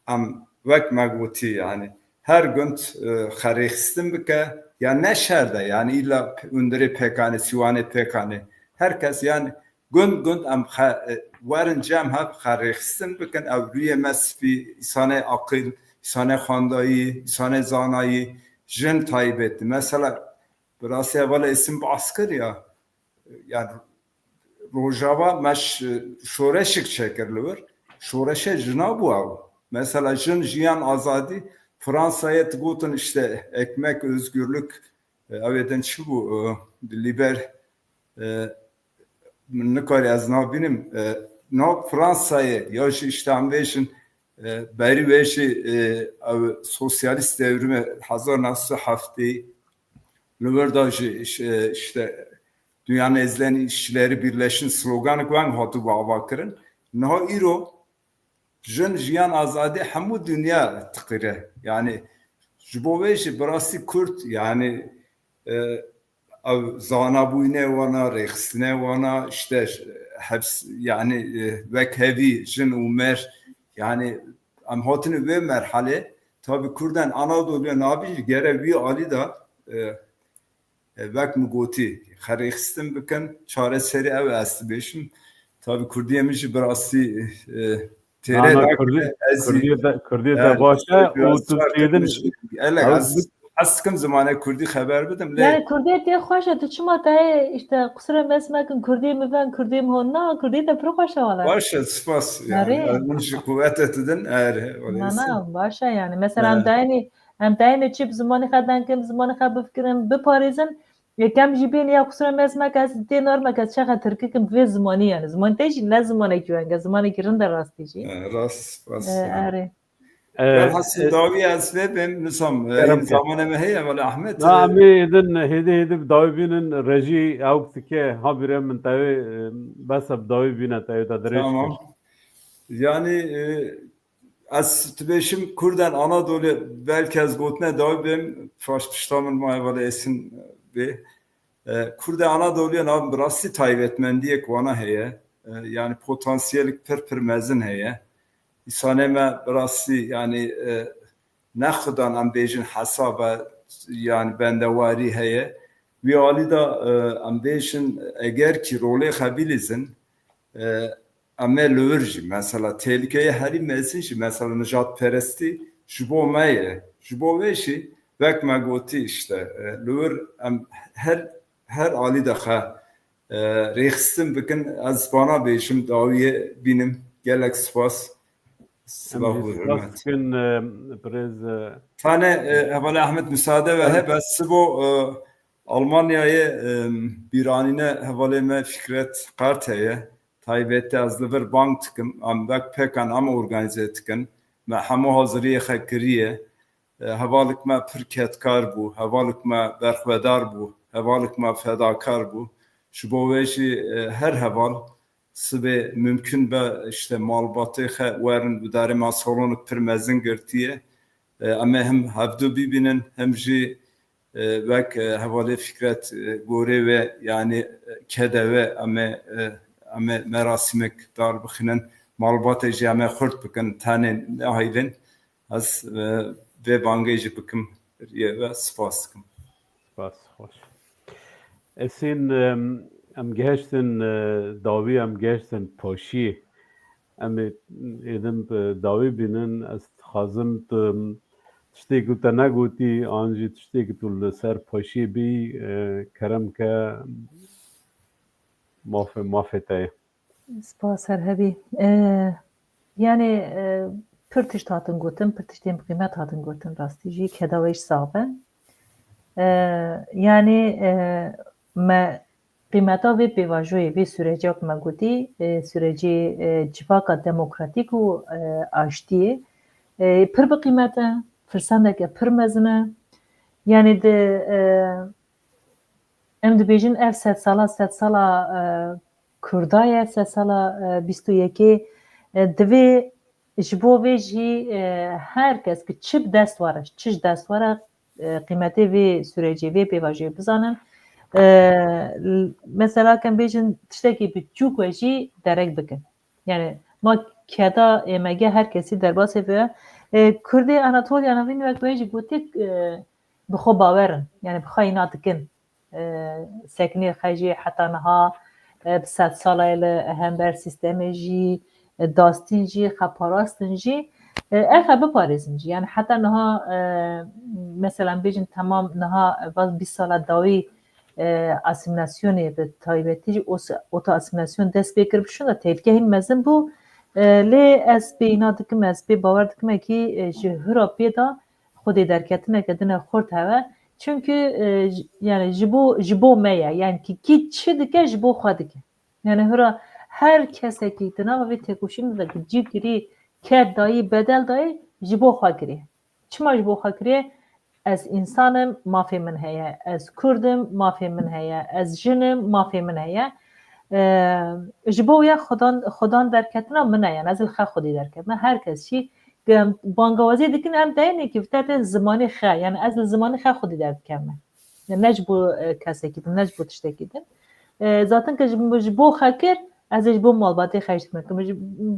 em wek me gotî, yani her gund, e, xwe rêxistin bike, ya ne şer de, yani îlla hundirê pêkanê, sîwanê pêkanê, her kes, yani gund gund em xe-, e, werin cem hev xwe rêxistin bikin, ew rûyê me spî, îsanê aqil, îsanê xwendayî, îsanê zanayî, jin taybetî. Mesela, bi rastî hevalê Êsin behs kir ya, yani Rojava me ş-, şoreşik çekir li wir. Şoreşê jina bû ew. Mesela jin, jiyan, azadî, Fransayê digotin işte ekmek, özgürlük, e, ew ê din çi bû? E, liber, e, min nikarî ez nabînim. E, nav Fransayê ya jî işte em bêjin, e, berî wê jî, e, ew sosyalîst devrimi hezar neh sed û heftê li wir de jî iş-, e, işte Dünyanın ezilen işçileri birleşin sloganê ku em hatibû avakirin. Niha îro jin, jiyan, azadî hemû dinya tiqire. Yani ji bo vê jî bi rastî Kurd, yani, e, ew zanabûyînê wana, rêxistinê wana, işte heps, yani, e, wekhevî jin û mer, yani em hatine vê merhalê. Tabî Kurdan Anadoluya Navîn jî gere wî alî de, e, e, wek min gotî, xerêxistin bikin, çareserî ew e, ez dibêjim. Tabî kurdiyê min jî bi rastî, e, têrê Ana, nakeve, kurdî, ez jî, kurdiyê de, kurdiyê de yani, baş e û tu zor çêdin. Elek, ew ez, bi- ez dikim zimanê kurdî xeber bidim, lê Yani kurdiyê tê xweş e, tu çima tayê, işte, qusura mez mekin, kurdiyê mi ben, kurdiyê mi hon na, kurdiyê te pir xweş e wala. Baş e, spas. Yani, Erê. Ez min ji quwete tu din, erê, wala Na, na, baş e yani. Mesela em He. dayênê, em dayênê çi bi zimanê xwe denkim, zimanê xwe bifikirin, biparêzin, Yekem jî bên ya qusura mez meke, ez tê norme ke çaxa tirkikim vê zimanî yani. Ziman te jî ne zimanekî weng e, zimanekî rind e rastî jî. E, rast, rast. E, erê. E, Velhasil e, dawî ez vê bêm, nizam, e, Kerem ke. Zamanê me heye, wele Ahmet, Na, e, em ê din hêdî hêdî bi dawî bînin, rejî ew dike, ha bîre min tewê, e, bes e bi dawî bîne tewê te dirêj Tamam. kir. Yani, e, Ez dibêjim Kurdan Anadolê, belkî ez gotine dawî bêm, faş pişta min ma hevalê Êsin bê. E, Kurdê Anadolê navîn bi rastî taybetmendiyek wana heye. E, yani potansiyelek pir pir mezin heye. Îsanê me bi rastî yani, e, ne xudan em bêjin hesab e, yani bendewarî heye. Wî alî de, e, em bêjin eger kî rolê xwe bilîzin, e, em ê li wir jî, mesela, tehlikeya herî mezin jî, mesela, nijadperestî ji bo me ye. Ji bo vê jî, wek me gotî, işte, e, li wir em her, her alî de xwe E, rêxistin bikin, ez bana bêjim, dawiyê bînim. Gelek spas. Silav û hurmet. Dikin, e, birêz, e, Tane, e, hevalê Ahmet, müsaade ve, evet, hebe sibo, e, Almanyayê, e, bîranîne hevalê me Fikret Kart heye. Taybetî ez li vir bang dikim. Em wek pêkan em organîze dikin. Me hemû haziriyê xwe kiriye. E, hevalek me pir kedkar bû, hevalek me berxwedar bû, hevalek me fedakar bû. Ji bo wê jî, e, her heval sibê mimkun be, işte, malbatê xwe werin, bi darê me salonek pir mezin girtiye. E, em ê him hevdu bibînin, him jî, e, wek, e, hevalê Fikret, e, gorê wê, yanî, e, kede wê, em ê, e, em ê merasîmek dar bixînin. Malbatê jî em ê xurt bikin, tenê nehêlin. Ez, e, vê bangê jî bikim, riyê ve spas dikim. Spas, xweş. Esîn, em, em gehiştin, e, dawî, em gehiştin paşiyê. Em ê êdin bi dawî bînin. Ez dixwazim tu tiştê ku te negotî, an jî tiştê ku tu li ser paşiyê bî, e, kerem ke, mafê, mafê te ye. Spas, her hebî. E, yanî, e, pir tişt hatin gotin, pir tiştên bi qîmet hatin gotin rastî jî. Keda we jî sax be. E, yanî, e, me qîmeta vê pêvajoyê, vê süreca ku me gotî, e, sürecê, e, civaka demokratîk û, e, aştiyê, e, pir bi qîmet e, firsendeke pir mezin e. Yanî di, e, em dibêjin ev sedsala, sedsala, e, Kurda ye, sedsala, e, bîst û yekê, e, divê ji bo vê jî, e, her kes ki çi bi dest were, çi ji dest were, e, qîmetê vê sürecê, vê pêvajoyê bizanin. E, l-, mesela, kem bêjin tiştekî biçûk we jî derek bikin. Yani ma keda êmege her kesî derbasê vê. E, Kurdê Anatoliya Navîn wek wê jî gotiye, e, bi xwe bawer in. Yani bi xwe îna dikin. E, sekinê xwe jî heta niha, e, bi sed sala ye li hember sîstemê jî, e, dastîn jî, xwe parastin jî, e, ev xwe biparêzin jî. Yani heta niha, e, mesela bêjin temam niha, e, vaz bîst sala dawî, e, asîmîlasyonê, bi taybetî jî os-, oto asîmîlasyon dest pê kir, bi şûnda tehlike hîn mezin bû. E, lê ez pê îna dikim, ez pê bawer dikim, e, kî, e, ji hira pê de xwedî derketineke din e xurt hebe. Çimkî, e, j-, yani ji bo, ji bo me ye. Yani kî, kî çi dike, ji bo xwe dike. Yani hira her kesekî di nava vê têkoşînê de ki cî kirî, ket dayî, bedel dayî, ji bo xwe kirî. Çima ji bo xwe kirî? Ez însan im, mafê min heye. Ez kurd im, mafê min heye. Ez jin im, mafê min heye. E, ji bo wê xwedan, xwedan derketina min e, yani ez li xwe xwedî derketime. Her kes jî, em bangawazî dikin, em deyne ki vite tên zimanê xwe, yani ez li zimanê xwe xwedî derdikevime. Yani ne ji bo, e, kesekî din, ne ji bo tiştekî din. E, zaten ke ji, ji bo xwe kir, ez ê ji bo malbatê xwe jî dikim. Ji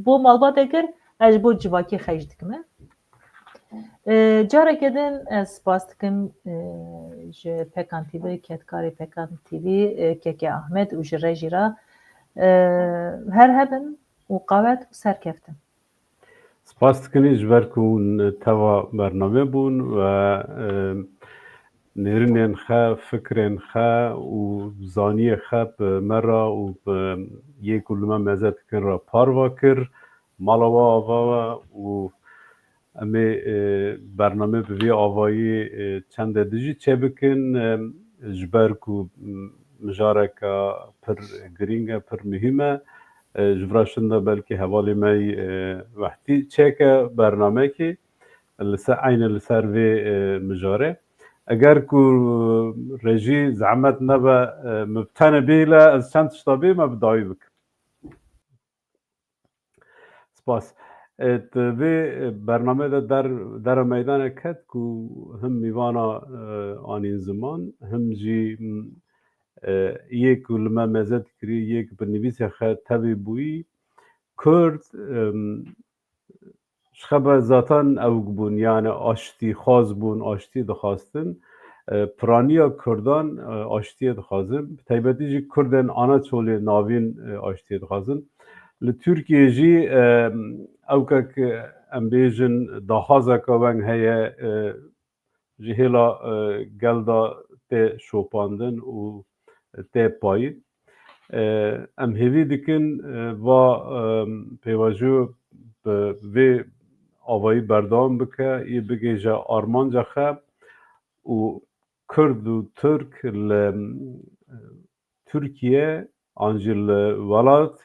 bo malbatê kir, ez ji bo civakê xwe jî dikim. E, careke din ez spas dikim, e, ji Pekan T V, kedkarê Pekan T V, e, Keke Ahmet û ji rejî re, e, her hebin û qawet û serkeftin. Spas dikinî ji ber ku hûn teva bernamê bûn ve, e, nêrînên xwe, fikrên xwe û zaniyê xwe bi me re û bi yê ku li me meze dikin re parva kir. Mala we ava we û em ê, e, bername bi vî avayî, e, çende dijî çêbikin, e, ji ber ku, m, mijareke pir girîng e, pir muhîm e. E, ji vira şinda belkî hevalê me yî, e, wehtî çêke bernamekî li ser, eyne li ser vê, e, mijarê. Eger ku rejî zehmet nebe, e, min bi tenê bihîle, ez çend tişta bê me bi dawî bikim. Spas. E, di vê, e, bername de der, dera meydanek ket ku him mîvana, e, anîn ziman, him jî, m, e, yê ku li me meze dikirî, yê ku bi nivîsê xwe tevî bûyî, Kurd, em, ji xwe be zaten ewk bûn, yani aştî xwaz bûn, aştî dixwastin. E, piraniya Kurdan, e, aştiyê dixwazin. Bi taybetî jî Kurdên Anatoliyê navîn, e, aştiyê dixwazin. Li Tirkiyê jî, e, ewkek, em bêjin daxwazeke weng heye, e, ji hêla, e, gel de tê şopandin û tê payîn. E, em hêvî dikin, e, va, e, pêvajo bi vê avayî berdewam bike, yê bigêje armanca xwe û Kurd û Tirk li, e, Tirkiye an jî li welat,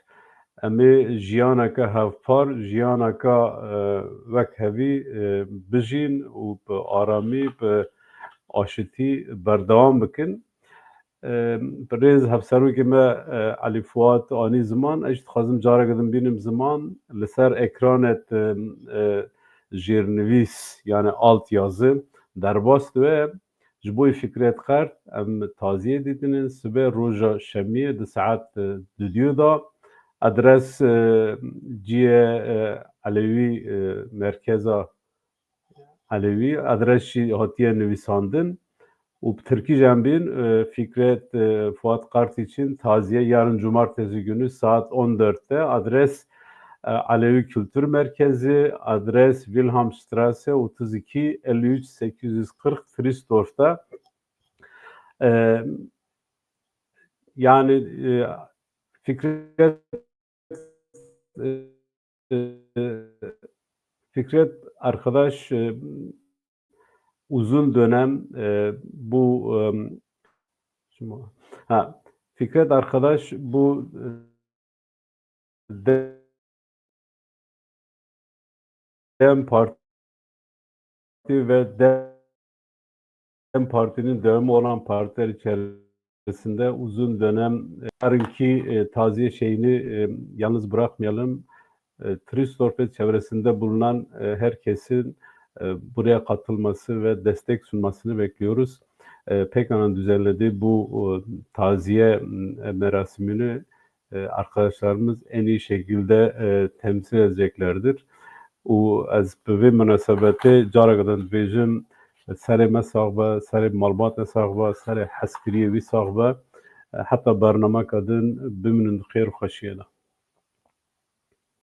em ê jiyaneke hevpar, jiyaneke, e, wekhevî, e, bijîn û bi aramî, bi aşitî berdewam bikin. E, Birêz hevserokê me, e, Elî Fuat anî ziman, ez jî dixwazim careke din bînim ziman, li ser ekranet, e, e, jêrnivîs, yani alt yazı, derbas dibe. Ji bo Fikret Kart em taziyê dîtinin, sibê roja şemiyê di saet, e, dudiyê de. Adres, e, ciyê, e, Elewî, e, merkeza Elewî, adres jî hatiye nivîsandin. Û bi tirkî jî em bîn, e, Fikret, e, Fuat Kart için taziye yarın cumartesi günü saat on dörtte. Adres, e, Alevi Kültür Merkezi, adres Wilhelmstrasse otuz iki elli üç sekiz yüz kırk Trüsdorf'ta. E, yani, e, Fikret, e, Fikret arkadaş, e, uzun dönem, e, bu, e, şimdi, ha, Fikret arkadaş bu, e, DEM Parti ve DEM Parti'nin devamı olan partiler içerisinde uzun dönem, e, yarınki, e, taziye şeyini, e, yalnız bırakmayalım. E, Trüsdorf ve çevresinde bulunan, e, herkesin, e, buraya katılması ve destek sunmasını bekliyoruz. E, P K K'nın düzenlediği bu, e, taziye, e, merasimini, e, arkadaşlarımız en iyi şekilde, e, temsil edeceklerdir. Û ez bi vê munasebetê careke din dibêjim, serê me sax be, serê malbatê sax be, serê hezkiriyê wî sax be. E, heta bernameka din bimînin di xêr û xweşiyê de.